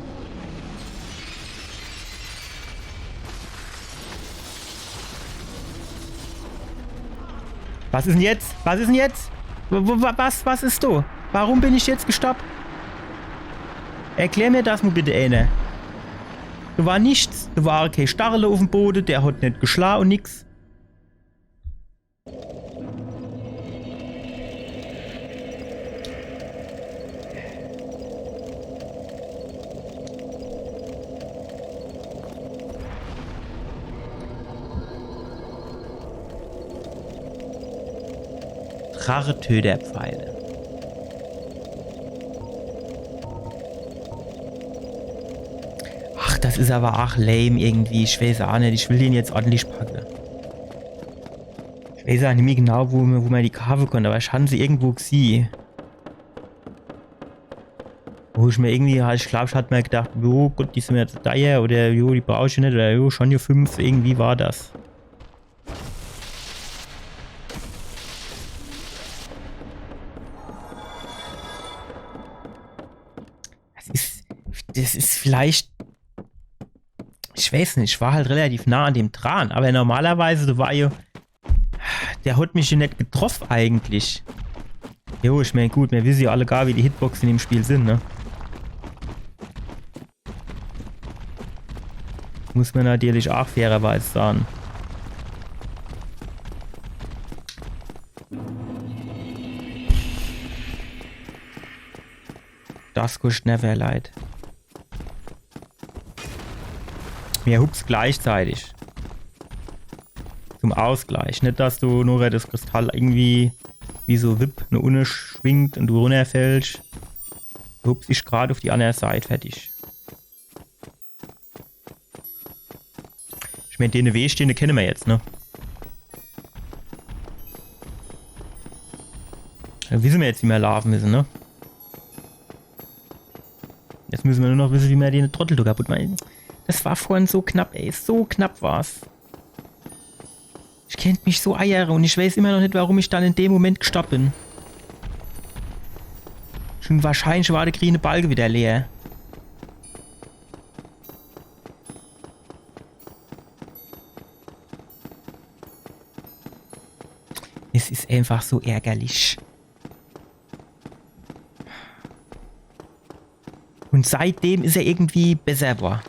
Was is denn jetzt? Was is denn jetzt? Wo, wo, wa-, was, was is do? Warum bin ich jetzt gestoppt? Erklär mir das mo bitte eener. Do war nix. Do war kee Stachele uff'm Bode, der hat net geschla un nix. Drachetöterpfeile. Das is awwer ach lame irgendwie. Ich weeß ach net, ich will den jetzt ordentlich packe. Ich weeß ach nimmi genau, wo mer, wo mer die kaafe kann, awwer ich hann se irgendwo gsieh. Wo ich mer irgendwie, ich glaab, ich hatt mer gedacht, jo, gut, die sin mer jetzt deier, oder jo, die brauch ich net, oder jo, schon jo fünf, irgendwie war das. Das is, das is vielleicht, ich weeß net, ich war halt relativ nah an dem dran, awwer normalerweis, do war jo, der hat mich jo net getroff eigentlich. Jo, ich meen, gut, mer wisse jo alle gar, wie die Hitboxen im Spiel sin, ne? Muss mer natürlich ach fairerweis sage. Das koscht Nerve, Leit. Mer hupse gleichzeitig. Zum Ausgleich. Net, dass do nur das Kristall irgendwie wie so Wipp no unne schwingt un du runnerfällsch. Hups, ich grad uff die anner Seit, fertig. Ich meen, dene Weg, dene kenne mer jetzt, ne? Do wisse mer jetzt, wie mer laafe misse, ne? Jetzt misse mer nur noch wisse, wie mer dene Trottel do kaputt mache. Das war vorhin so knapp, ey. So knapp war's. Ich kennt mich so eiere un ich weeß immer noch net, warum ich dann in dem Moment gestorb bin. Schon wahrscheinlich war de griene Balke wieder leer. Es is einfach so ärgerlich. Un seitdem is er irgendwie besser war.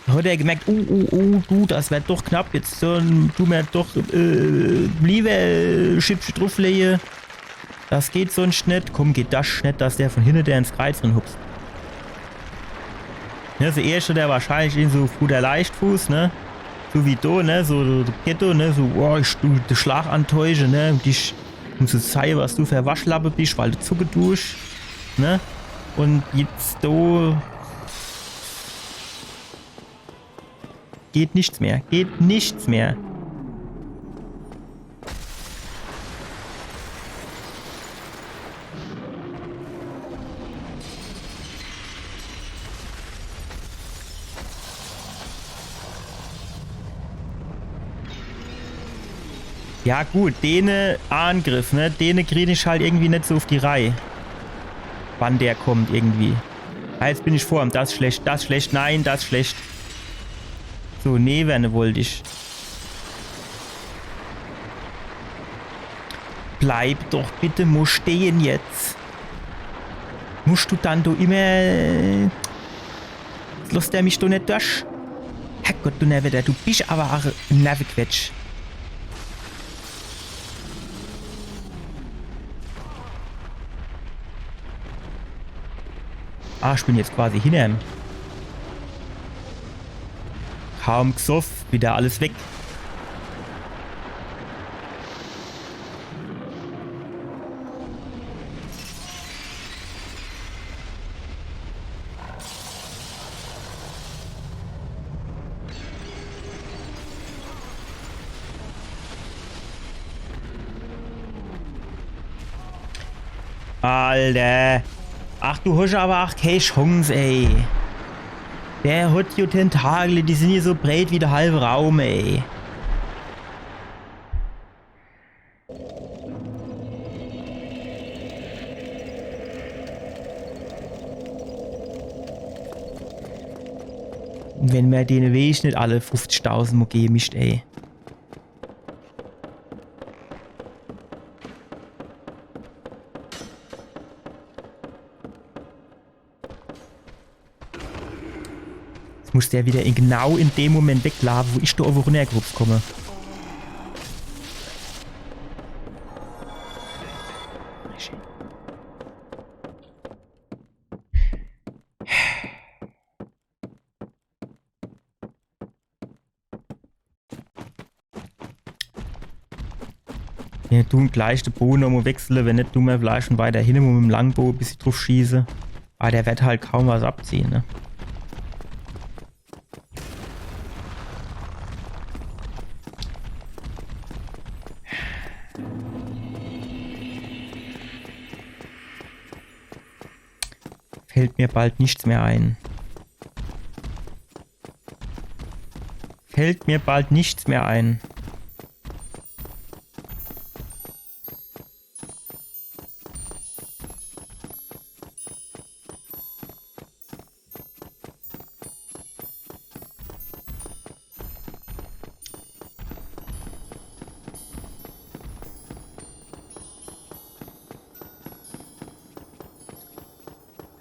Do hat er gemerkt, oh, oh, oh, du, das werd doch knapp, jetzt ähm, du mer doch äh, liewer Schippche druffleje. Das geht sonscht net. Komm, geht das net, dass der von hinne der ins Kreiz drin hupst. Ne, so erschter der wahrscheinlich in so guter Leichtfuß, ne? So wie do, ne? So, so Ghetto, ne? So, boah, ich du, de Schlag antäusche, ne? Un dich muss es zeige, was du fer Waschlappe bisch, weil du zucke dusch, ne? Un jetzt do geht nichts mehr, geht nichts mehr. Ja gut, dene Angriff, ne? Dene krieg ich halt irgendwie net so uff die Reih. Wann der kommt irgendwie. Ah, jetzt bin ich vor ihm. Das is schlecht, das is schlecht. Nein, das is schlecht. So, nee, wenne wollt ich. Bleib doch bitte mo stehe jetzt. Muscht du dann do immer... Losst der mich do net durch? Herrgott, du Nerveder, du bisch awwer ach e Nervequetsch. Ah, ich bin jetzt quasi hinnerm. Kaum gsoff, wieder alles weg. Alter. Ach, du hosch awwer ach kee Chance, ey. Der hot jo Tentakle, die sin jo so breet wie de halwe Raum, ey. Wenn mer dene Weg net alle fuffzigtausend Mo gehe misst, ey. Jetzt muss der wieder in, genau in dem Moment weglaafe, wo ich do owwe runnergehupst komme. Ja, du gleich de Boge nomo wechsle, wenn net, du mer vielleicht schon weiter hinne mit em Langboge e bissje druff schieße. Awwer der werd halt kaum was abziehe, ne? Fällt mir bald nichts mehr ein. Fällt mir bald nichts mehr ein.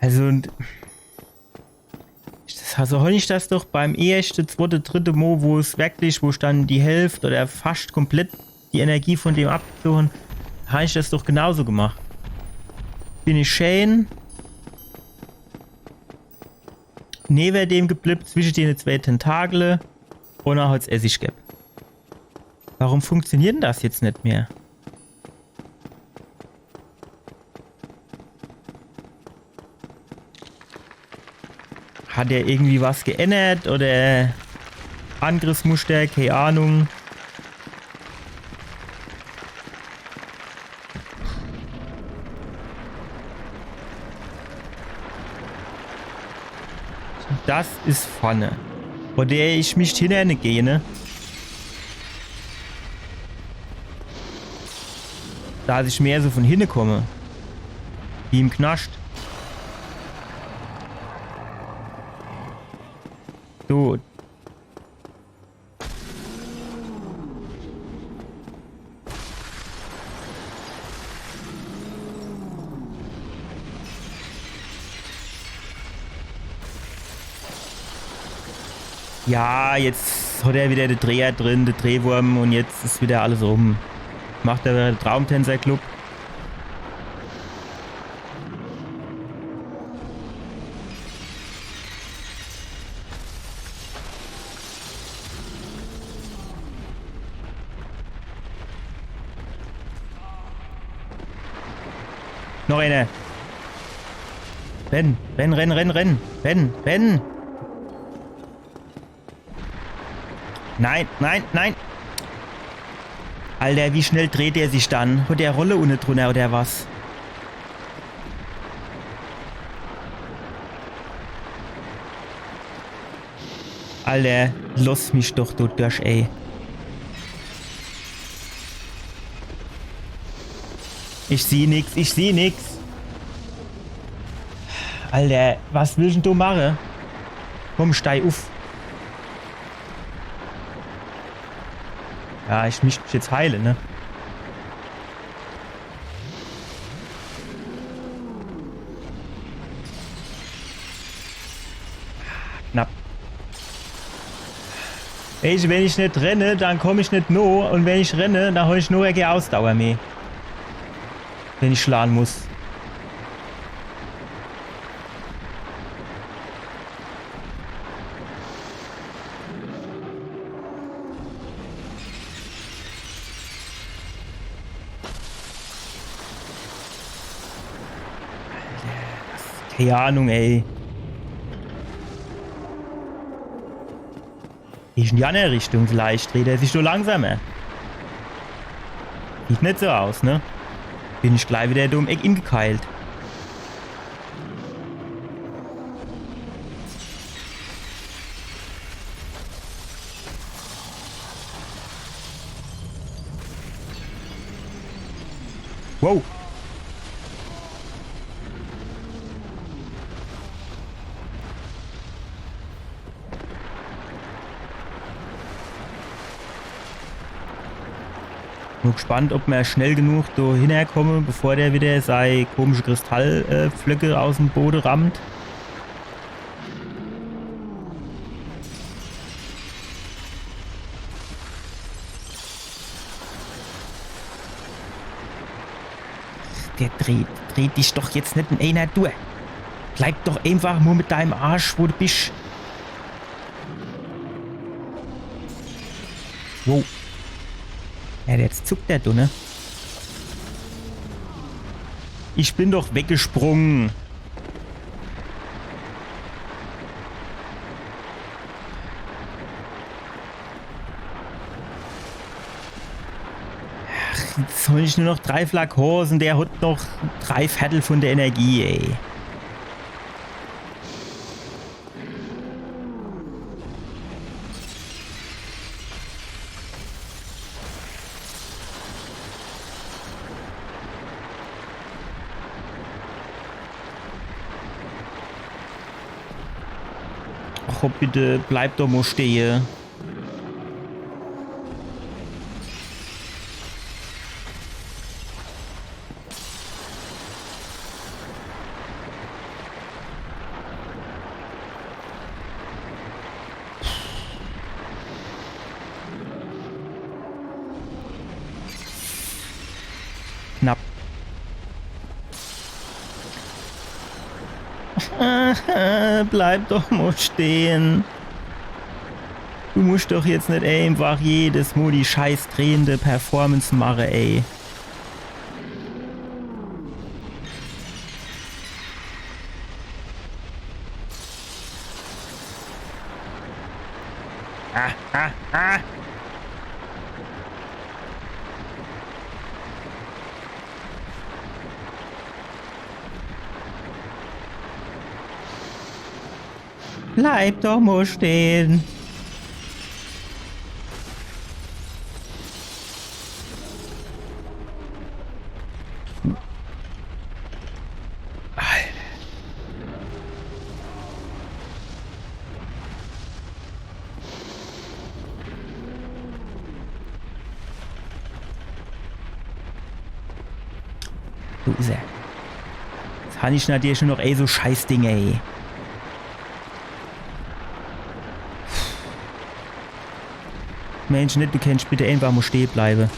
Also, und das, also, hon ich das doch beim erschte, zwotte, dritte Mo, wo's wirklich, wo ich dann die Hälft oder fascht komplett die Energie von dem abgezogen, hon ich das doch genauso gemacht. Bin ich schön newe dem geblibb, zwische dene zwee Tentakele un dann hot's Essig gebb. Warum funktioniert denn das jetzt net mehr? Hat er irgendwie was geännert oder Angriffsmuster? Kee Ahnung. Das is vorne. Wo der ich mich hinne geh, ne? Da ich mehr so von hinne komme. Wie im Knascht. So. Ja, jetzt hat er wieder de Dreher drin, de Drehwurm, un jetzt is wieder alles rum. Macht er wieder de Traumtänzer-Club. Noch eener. Renn, renn, renn, renn, renn. Renn, renn. Nein, nein, nein. Alter, wie schnell dreht der sich dann? Hat der Rolle unne drunner oder was? Alter, loss mich doch do durch, ey. Ich sieh nix, ich sieh nix. Alter, was willsch denn du mache? Komm, steig uff. Ja, ich misst mich jetzt heile, ne? Knapp. Ey, wenn ich net renne, dann komm ich net no. Un wenn ich renne, dann hol ich no kee Ausdauer meh. Wenn ich schlage muss. Alter, was, kee Ahnung, ey. Is in die anner Richtung vielleicht, dreht er sich so langsamer. Sieht net so aus, ne? Bin ich glei wieder do um Eck ingekeilt. Wow. Bin gespannt, ob mer schnell genug do hinnerkomme, bevor der wieder sei komische Kristall, äh, Pflöcke aus'm Bode rammt. Der dreht, dreht dich doch jetzt net in eener Tour. Bleib doch eenfach nur mit deinem Arsch, wo du bisch. Wow. Ja, jetzt zuckt der do, ne? Ich bin doch weggesprungen. Ach, jetzt hon ich nur noch drei Flakons un der hot noch drei Vertel von der Energie, ey. Komm bitte, bleib doch mo stehe. Knapp. Bleib doch mo stehe. Du musch doch jetzt net eenfach jedes Mo die scheiß drehende Performance mache, ey. Ah, ah, ah. Bleib doch mo stehe. Wo is er? Jetzt han ich natürlich nur noch, ey, so Scheißdinger, ey. Mensch, net, du kennst bitte eenfach mo stehe bleibe.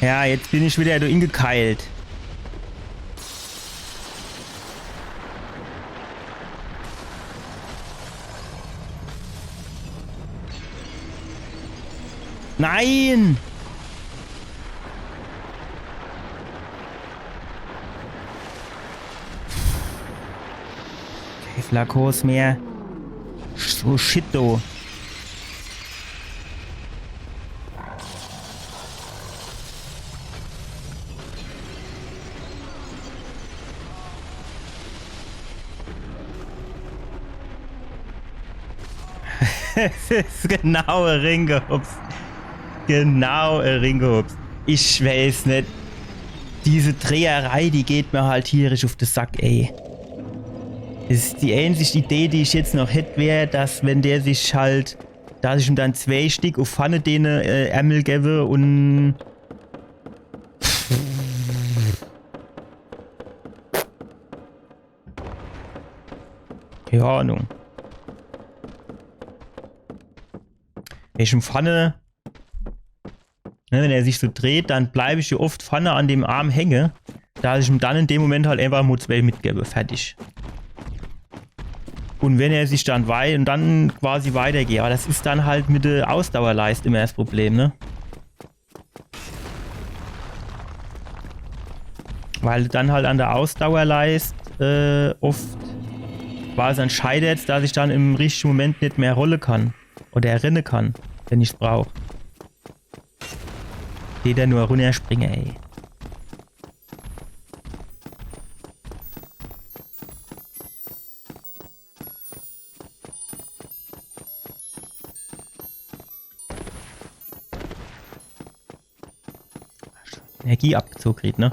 Ja, jetzt bin ich wieder do ingekeilt. Nein! Kee Flakons mehr. So Shit, du. Es is genau e Ringehups. Genau e Ringehups. Ich weiß net. Diese Dreherei, die geht mir halt tierisch uff de Sack, ey. Es is die einzig Idee, die ich jetzt noch hätt, wär, dass, wenn der sich halt, dass ich ihm dann zwee Stick uff Pfanne dene, äh, Ärmel gewwe un Kee Ahnung. Wenn ich em vorne, ne, wenn er sich so dreht, dann bleib ich jo oft vorne an dem Arm hänge, dass ich em dann in dem Moment halt einfach mo zwee mitgebe. Fertig. Und wenn er sich dann wei-, und dann quasi weitergehe. Aber das is dann halt mit der Ausdauerleist immer das Problem, ne? Weil dann halt an der Ausdauerleist, äh, oft quasi dann scheitert's, dass ich dann im richtigen Moment nit mehr rolle kann. Oder renne kann, wenn ich's brauch. Geht er nur runterspringe, ey. Energie abgezoge kriegt, ne?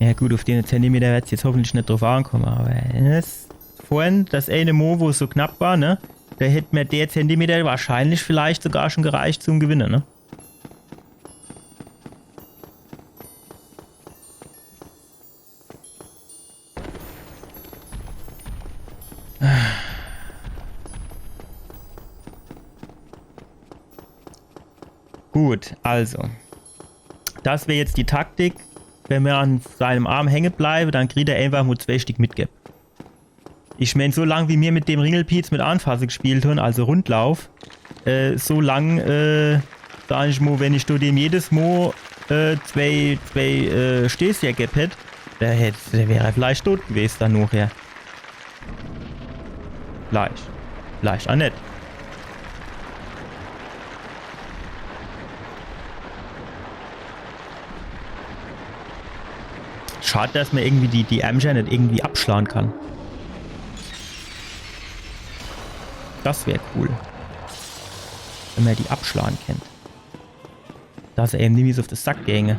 Ja gut, auf den Zentimeter wird's jetzt hoffentlich nit drauf ankomme, aber das vorhin, das eine Mo, wo's so knapp war, ne? Da hätt mir der Zentimeter wahrscheinlich vielleicht sogar schon gereicht zum Gewinne, ne? Gut, also. Das wär jetzt die Taktik. Wenn mer an seinem Arm hänge bleibe, dann kriegt er einfach nur zwee Stick mitgeb. Ich mein, so lang wie mir mit dem Ringelpiez mit Anfasse gespielt hun, also Rundlauf, äh, so lang, äh, sag ich mo, wenn ich do dem jedes Mo, äh, zwee, zwee, äh, Stöße gebb hätt, der hätt, der wär vielleicht tot gewes dann nochher. Vielleicht. Vielleicht aa net. Schad, dass mer irgendwie die, die Ärmcher net irgendwie abschlan kann. Das wär cool. Wenn mer die abschlan kennt. Dass er em nimmi so uff de Sack gänge.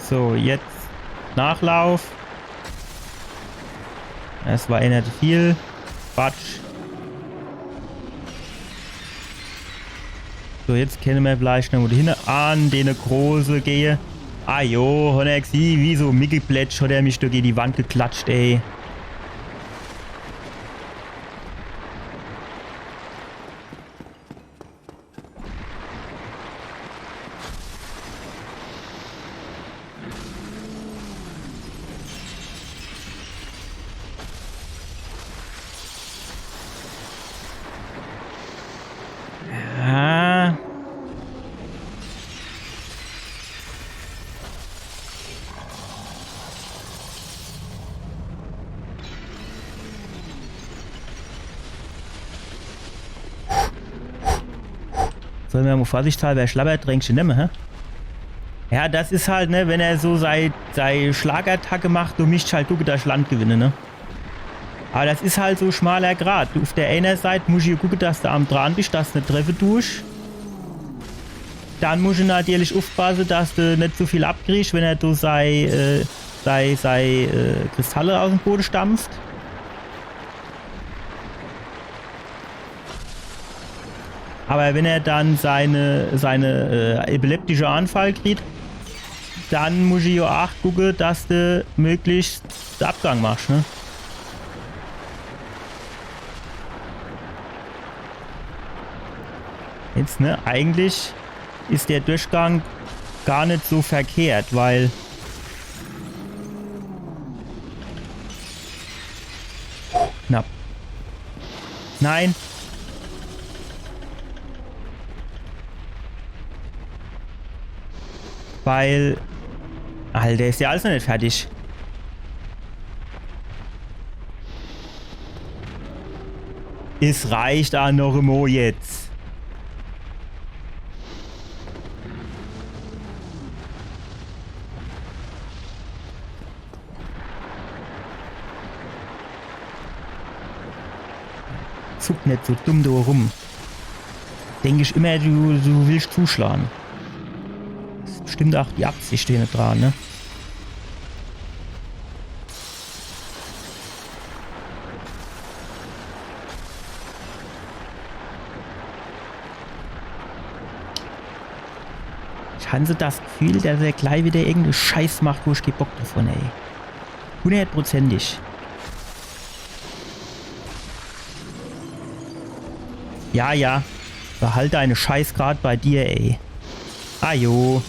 So, jetzt Nachlauf. Das war ener zu viel. Quatsch. So, jetzt kenne mer vielleicht noch wo hinne an dene Große gehe. Ah jo, Honor X, wie so Mickelplätsch hat er mich do gege die Wand geklatscht, ey. Ja. Soll mer mo vorsichtshalber e Schlabbertränkche nemme, hä? Ja, das is halt, ne, wenn er so sei, sei Schlagattacke macht, du mischt halt gucke, dass ich Land gewinne, ne? Aber das is halt so schmaler Grat. Du, uff der eener Seit musch jo gucke, dass de am dran bisch, dass de net treffe dusch. Dann musch natürlich uffpasse, dass de net zu viel abkriegsch, wenn er do sei, äh, sei, sei, äh, Kristalle aus em Bode stampft. Aber wenn er dann seine, seine, äh, epileptische Anfall kriegt, dann muss ich jo aach gucke, dass de möglichst de Abgang machsch, ne? Jetzt, ne, eigentlich is der Durchgang gar net so verkehrt, weil... Knapp. Nein. Weil... Alter, is jo alles noch net fertig. Es reicht a noch emo jetzt. Zuck net so dumm do rum. Denk ich immer, du, du willsch zuschlan. Is bestimmt aach die Absicht hinne dran, ne? Ich han so das Gefühl, dass er glei wieder irgende Scheiß macht, wo ich kee Bock druff han, ey. Hundertprozentig. Ja, ja. Behalt deine Scheiß grad bei dir, ey. Ah jo.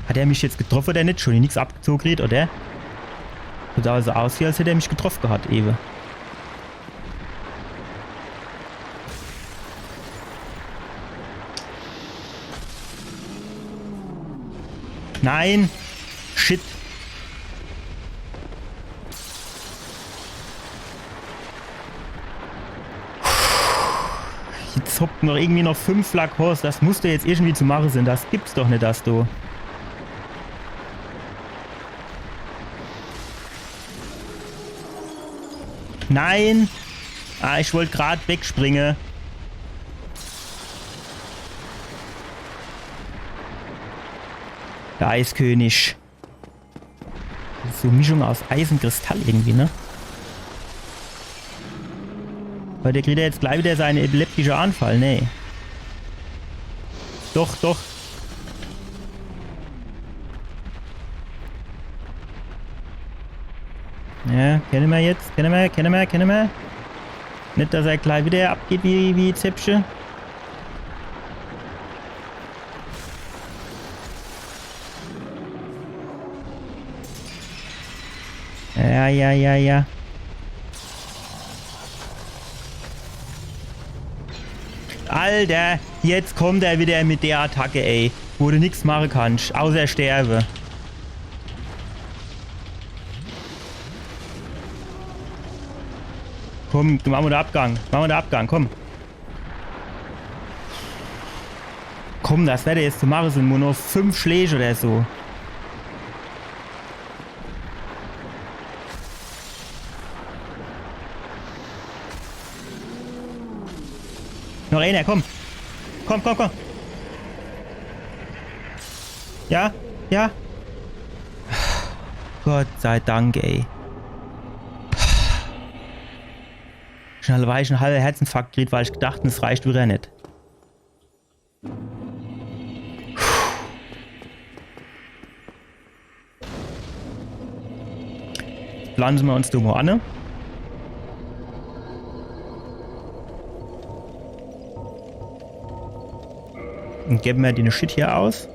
Hat er mich jetzt getroffe oder net? Schun die nix abgezoge kriegt, oder? Sieht also aus, wie als hätt er mich getroffe gehat, ewe. Nein! Shit! Jetzt hockt noch irgendwie noch fünf Flakons. Das muss doch jetzt irgendwie zu mache sin. Das gibt's doch net, dass du. Nein! Ah, ich wollt grad wegspringe. Der Eiskönig. Das is so e Mischung aus Eis un Kristall irgendwie, ne? Weil der kriegt ja jetzt glei wieder seine epileptische Anfall, ne? Doch, doch. Ja, kenne mer jetzt. Kenne mer, kenne mer, kenne mer. Net, dass er glei wieder abgeht wie, wie Zäpfche. Ja, ja, ja, ja. Alter, jetzt kommt er wieder mit der Attacke, ey. Wo du nix mache kannsch, außer sterbe. Komm, mach mol de Abgang. Mach mol de Abgang, komm. Komm, das werd jetzt zu mache sin, nur noch fünf Schläg oder so. Noch eener, komm. Komm, komm, komm. Ja, ja. Gott sei Dank, ey. Schnell war ich en halwe Herzinfarkt kriet, weil ich gedacht, es reicht wieder net. Pflanze mer uns do mol anne. Un gebe mer den Shit hier aus.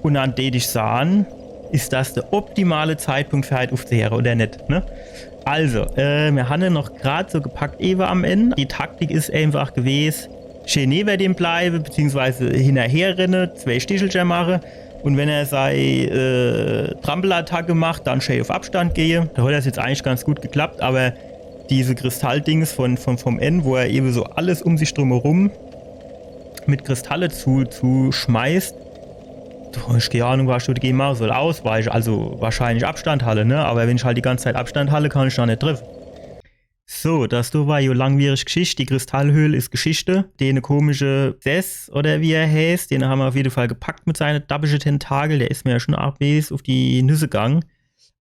Un dann tät ich saan, is das de optimale Zeitpunkt für heit ufzeheere, oder net, ne? Also, äh, mir hanne noch grad so gepackt ewe am Enn. Die Taktik is einfach gewes, schee newer dem bleiwe, beziehungsweise hinnerher renne, zwee Stichelcher mache. Un wenn er sei, äh, Trampelattacke macht, dann schee uf Abstand gehe. Do hat das jetzt eigentlich ganz gut geklappt, aber diese Kristalldings von, von, vom Enn, wo er ewe so alles um sich drumherum mit Kristalle zu, zu schmeißt, do hab ich kee Ahnung, was ich dogege mache soll. Ausweiche, also wahrscheinlich Abstand halle, ne? Aber wenn ich halt die ganze Zeit Abstand halle, kann ich do net treffe. So, das do war jo langwierig Geschicht. Die Kristallhöhl is Geschichte. Dene komische Sess, oder wie er heißt, dene hammer uf jede Fall gepackt mit seine dabbische Tentakel. Der is mer jo schon arg bees uf die Nüsse gang.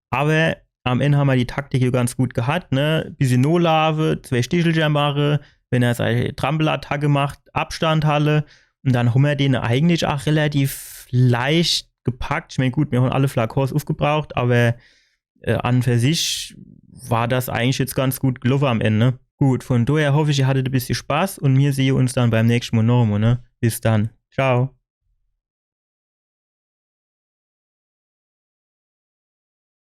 Aber am Enn hammer die Taktik jo ganz gut gehat, ne? Bissje nolaafe, zwee Stichelcher mache, wenn er sei Trampelattacke macht, Abstand halle. Un dann hammer den eigentlich ach relativ leicht gepackt. Ich mein, gut, mir han alle Flakons ufgebraucht, aber äh, an für sich war das eigentlich jetzt ganz gut geloffe am Enn. Gut, von doher hoff ich, ihr hattet e bissje Spaß un mir sehe uns dann beim nächschte Mol noch emol, ne? Bis dann. Ciao.